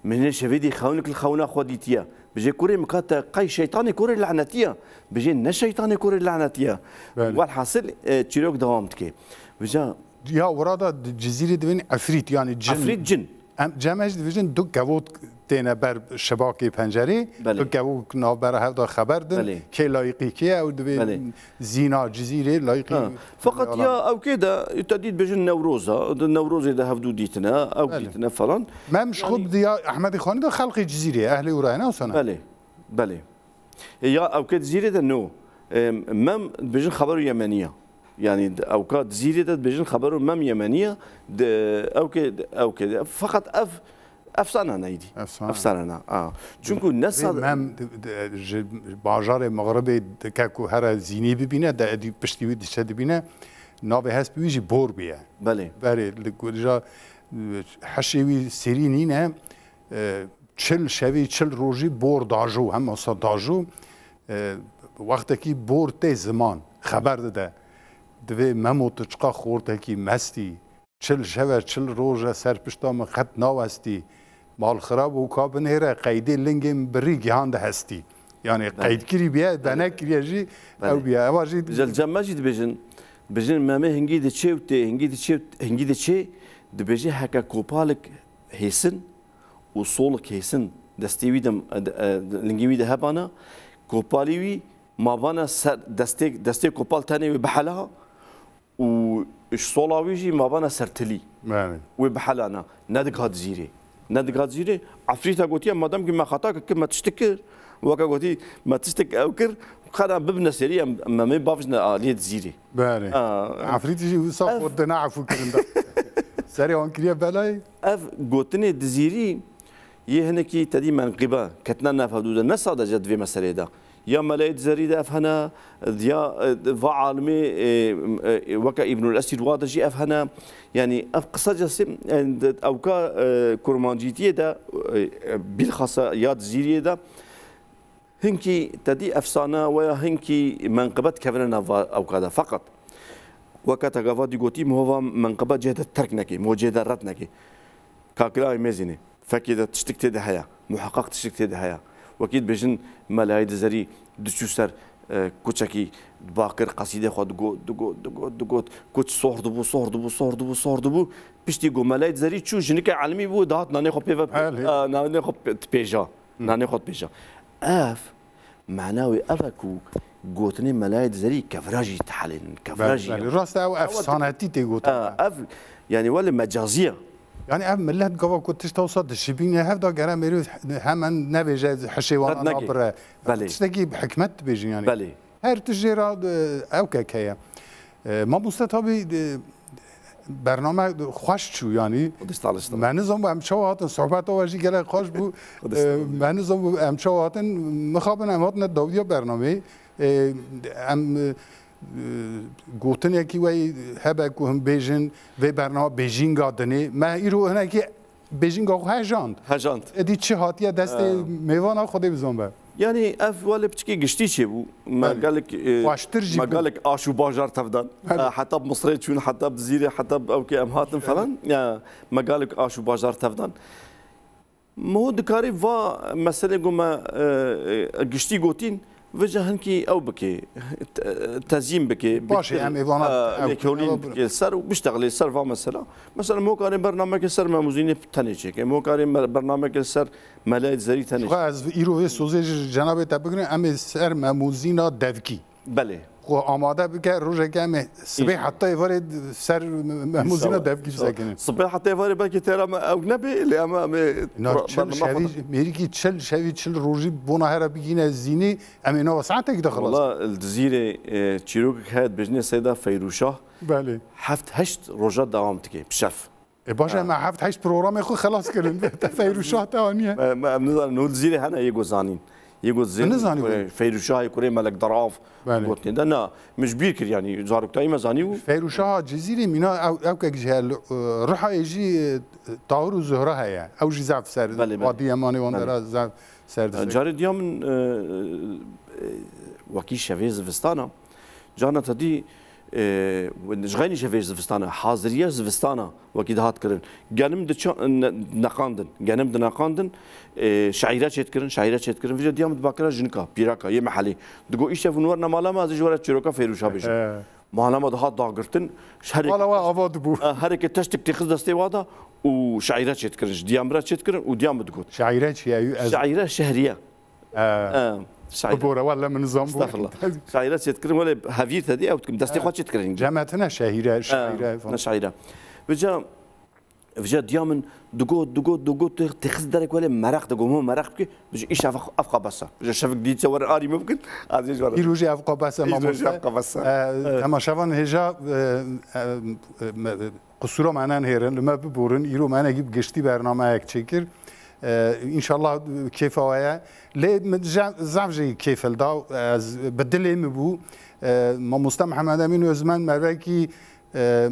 Min hê şevê dî xewnik li xewna xwe dîtiye." Bêje, "Kurê min ka te qey şeytanê kurê lanetiye." Bêje, "Ne şeytanê kurê lanetiye." Belê. Welhasil, e, çîrok dewam dike. Vêca Ya wira da di Cizîrê divên Efrît, yanî cin. Efrît cin. Em, cem ez dibêjin du kevok têne ber şebakê pencerê, Belê. Du kevok navbera hev de xeber din, Belê. Kê layiqî kê ye, ew divê Belê. Zîna Cizîrê layiqî Ha. Feqet Alan. Ya ewkê de, te dî dibêjin Newroz e, di Newrozê de hevdû dîtine, ew Belê. Dîtine falan. Mem ji xwe Yanî bi diya Ehmedê Xanî de xelqê Cizîrê, ehlê Urayê ne wisa ne? Belê, belê. E, ya ewkê Dizîrê de no. E, Mem dibêjin xebero Yemeniya. Yanî ewka Dizîrê de dibêjin xebero Mem Yemeniya. De, ewkê, ewkê de. Feqet ev, Efsane ne îdî. Efsane. Efsane ne. A. Çünkü ne Vê sad- mem di- di- ji bajarê Mexribê dike ku here zînî bibîne, de edî piştî wî diçe dibîne, navê hespê wî jî Bor bûye. Belê. Berê li ku dija, e, hişê wî serî nîne, e, çil şevî, çil rojî Bor dajo, hema sa dajo. E, wextekî Bor tê ziman, xeber dide. Divê Memo tu çiqa xortekî mestî. Çil şev e, çil roj e, ser pişta min qet nawestî. Malxirab û ka binêre, qeydê lingê min birî gihande hestî. Yani Belê. Qeydkirî bûye, Belê. Benekiriye jî, Belê. Ew bûye. Ewa jî Ji cem me jî dibêjin, dibêjin Memê hingî diçê û tê, hingî diçê û, hingî diçê, dibêje heke kopalik hêsin û solik hêsin destê wî de, e, lingê wî de hebana, kopalî wî mabana ser destê, destê kopal tenê wê bihela û ji sola wî jî mabana ser tilî. Belê. Wê bihelana. Nediga dizîrê. Nediga dizîrê. Efrîta gotiye, madem ki me xata kir, me tiştik kir. Weke gotî, me tiştik ew kir, xera bibine serî, em, em ê bavijne aliyê dizîrê. Belê. A, Efrîtî jî wisa Ev- xwe dina efû kirin de. Serê wan kiriye belayê. Ev gotinê dizîrî yê hinekî tedî menqîbe, ketine nefhevdû de, ne sadece di vê meseleyê de. Ya Melayê Dizerî de ev hene, ya, e, va alimê, e, e, weke Îbnul Esîr wa de jî ev hene. Yani ev qisacası, e, ewka, e, kurmancîtiyê de, e, e, bilxasa ya Dizîriyê de hinkî tedî efsane veya hinkî menqibet kevine nav ewka de. Feqet weke te gava dî gotî, miho va menqibe cihê de terk nekê, miho cihê de red nekê. Kakila Mêzînê. Fekê de tiştik tê de heye. Muheqeq tiştik tê de heye. Wekî dibêjin Melayê Dizerî diçû ser, e, kuçekî bakir qesîdê xwe digot, digot, digot, digot. Kuç sohr dibû, sohr dibû, sohr dibû, sohr dibû. Piştî ku Melayê Dizerî çû, jinike elmî bû, dihat nanê xwe pê ve, Belê. e, nanê xwe pê-, dipêja. Hı. Nanê xwe dipêja. Ev Mana wê ev e ku gotinê Melayê Dizerî kevra jî dihelînin, kevra Belê, jî belê. Rast e, ew Ew efsanetî tê gotin. Ha, ev, yani wele mecazî ye. Yani ev millet gava ku tişta wisa dişibîne, hev da gere mêrû hemen nebêje hişê wan Red ana neke. Bire. Belê. Tiştekî hikmet dibêjin yani. Belê. Her tişt jê re, e, ew kek heye. E, mamoste tabî, e, bername xweş çû, yanî. Xwedê staliştin. Me nizan bû em çawa hatin, sohbeta we jî gelek xweş bû. Xwedê staliştin. E, me nizan bû em çawa hatin, mixabin em hatine dawiya bernameyê. E, em, e, gotinekî we hebe ku him bêjin, vê bername bêjînga dinê. Me îro hinekî bêjînga xwe hejand. Hejand. Êdî çi hatiye destê Ee. mêvana Xwedê bizan be. Yani ev wele piçikê giştî çêbû. Me Belê. Gelek, e, Xweştir jî me bû. Gelek aş û bajar tevdan. Belê. E, heta bi Misrê çûn, heta bi Dizîrê, heta bi ew ke em hatin falan. Ya, me gelek aş û bajar tevdan. Miho dikarî va meselê ku me, e, e, giştî gotîn, vêca hinkî ew bike, te-, tezîn bike, Baş e, biktir, em êvana e, ew lêkolîn ew bike li ser û biştexilê ser va mesela. Mesela, miho karê bernameke ser Memûzînê tenê çêke, miho karê me-, bernameke ser Melayê Zerî tenê çêke. Xwe ez îro vê sozê ji cenabê te bigirim, em ê ser Memûzîna devkî. Belê. Xwe amade bike, rojeke em ê sibê İnşallah. Heta êvarê ser Memûzîna İnşallah. Devkî bisekinin. Sibê heta êvarê belkî têra me ew nebe, lê em, em ê Na pro-, çil bernama xwe şevî, de- mêrikî çil şevî, çil rojî bona here bigîne zînî, em ê nava saetekî de xilas. Wala, li Dizîrê, e, çîrokek heye dibêjinê Seyda Feyrûşah. Belê. Heft heşt roja dewam dike, bi şev. E, baş e, Ha. Me heft heşt programê xwe xelas kirin. Te Feyrûşah te aniye. Me, me, em nizanin, nû li Dizîrê hene yê ku zanîn. Yê ku zin, Nizanî e, wê. Feyrûşahê kurê Melek Darav Belê. Gotinê de na. Min ji bîr kir, yanî, zaroktayî me zanî û Feyrûşaha Cizîrê mîna ew, ew kek jî heye, li, e, Rihayê jî, e, Tahir û Zuhra heye. Ew jî zaf ser, Belê, belê. Wadî Yemanê wan Belê. Dera zaf ser dizê. Carê diya min, e, e, wekî şevê zivistana, Carna te dî, e, ji xeynî şevê zivistana, haziriya zivistana wekî dihat kirin. Genim diça-, ne-, neqandin. Genim dineqandin, e, şaîre çêdikirin, şaîre çêdikirin. Vêca diya min dibakira jinika, pîraka, yê mehelê. Digo, îşev hûn werine mala me, ez ê ji we re çîroka Feyrûşa bêjim. He. Mala me dihat dagirtin, ji herê Mala we ava dibû. E, herêke teştik têxist destê wa da û şaîre çêdikirin. Ji diya min re çêdikirin û diya min digot. Şaîre çi ye? Ez Şaîre şehriye. Ee, Ee, şaîre. Bibore, welle min nizam bû. Estağfurullah. Şaîre çêdikirin, wele hevîr te dî, ew dikim, destê Ee, xwe çêdikirin. Cem Etine şehîre, Ee, şaîre falan. Ne şaîre. Vêca, vêca diya min digot, digot, digot, tê-, têxist derek wele meraq digot, min meraq bike, vêca îş ev, ev xwe bes e. Vêca şevik dî çe werin arî min bikin, ez ê ji we re Îro jî ev xwe bes e, Îro jî mamoste. Ev xwe bes e. Ee, Evet. Temaşevan hêja, e, e, e, me, qisûra me nenihêrin, li me biborin, îro me hinekî bi giştî bernameyek çêkir. E, înşallah kêfa we ye. Lê min je-, zaf jî kêf hilda. Ez bi dilê min bû. E, Mamoste Mihemed Emîn Ozmen me wekî, e,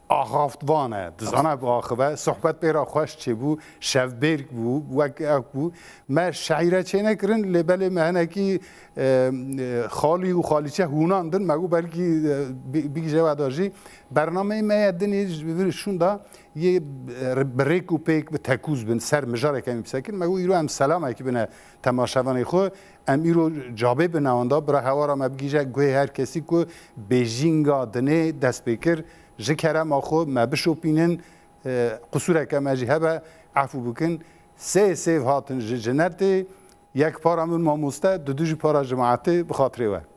axaftvan e. Dizana biaxive. Sohbet pê re xweş çêbû. Şevbêrk bû. Wek ew bû. Me şeîre çênekirin, lê belê me hinekî, e, e, xalî û xalîçe hûnandin. Me got belkî, e, bi-, bigije we da jî. Bernameyê me ye dinê ji vir şûnda yê, e, bi rêk û pêk bi tekûz bin, ser mijareke em bisekin. Me got îro em selamekî bine temaşevanê xwe. Em îro cabê bi newanda, bira hewara me bigije guhê her kesî ku bêjînga dinê dest pê kir. Ji kerema xwe me bişopînin, e, qusûreke me jî hebe, efû bikin. Sê sêv hatin ji Cinertê, yek para min mamoste, dudu jî para cemaetê, bi xatirê we.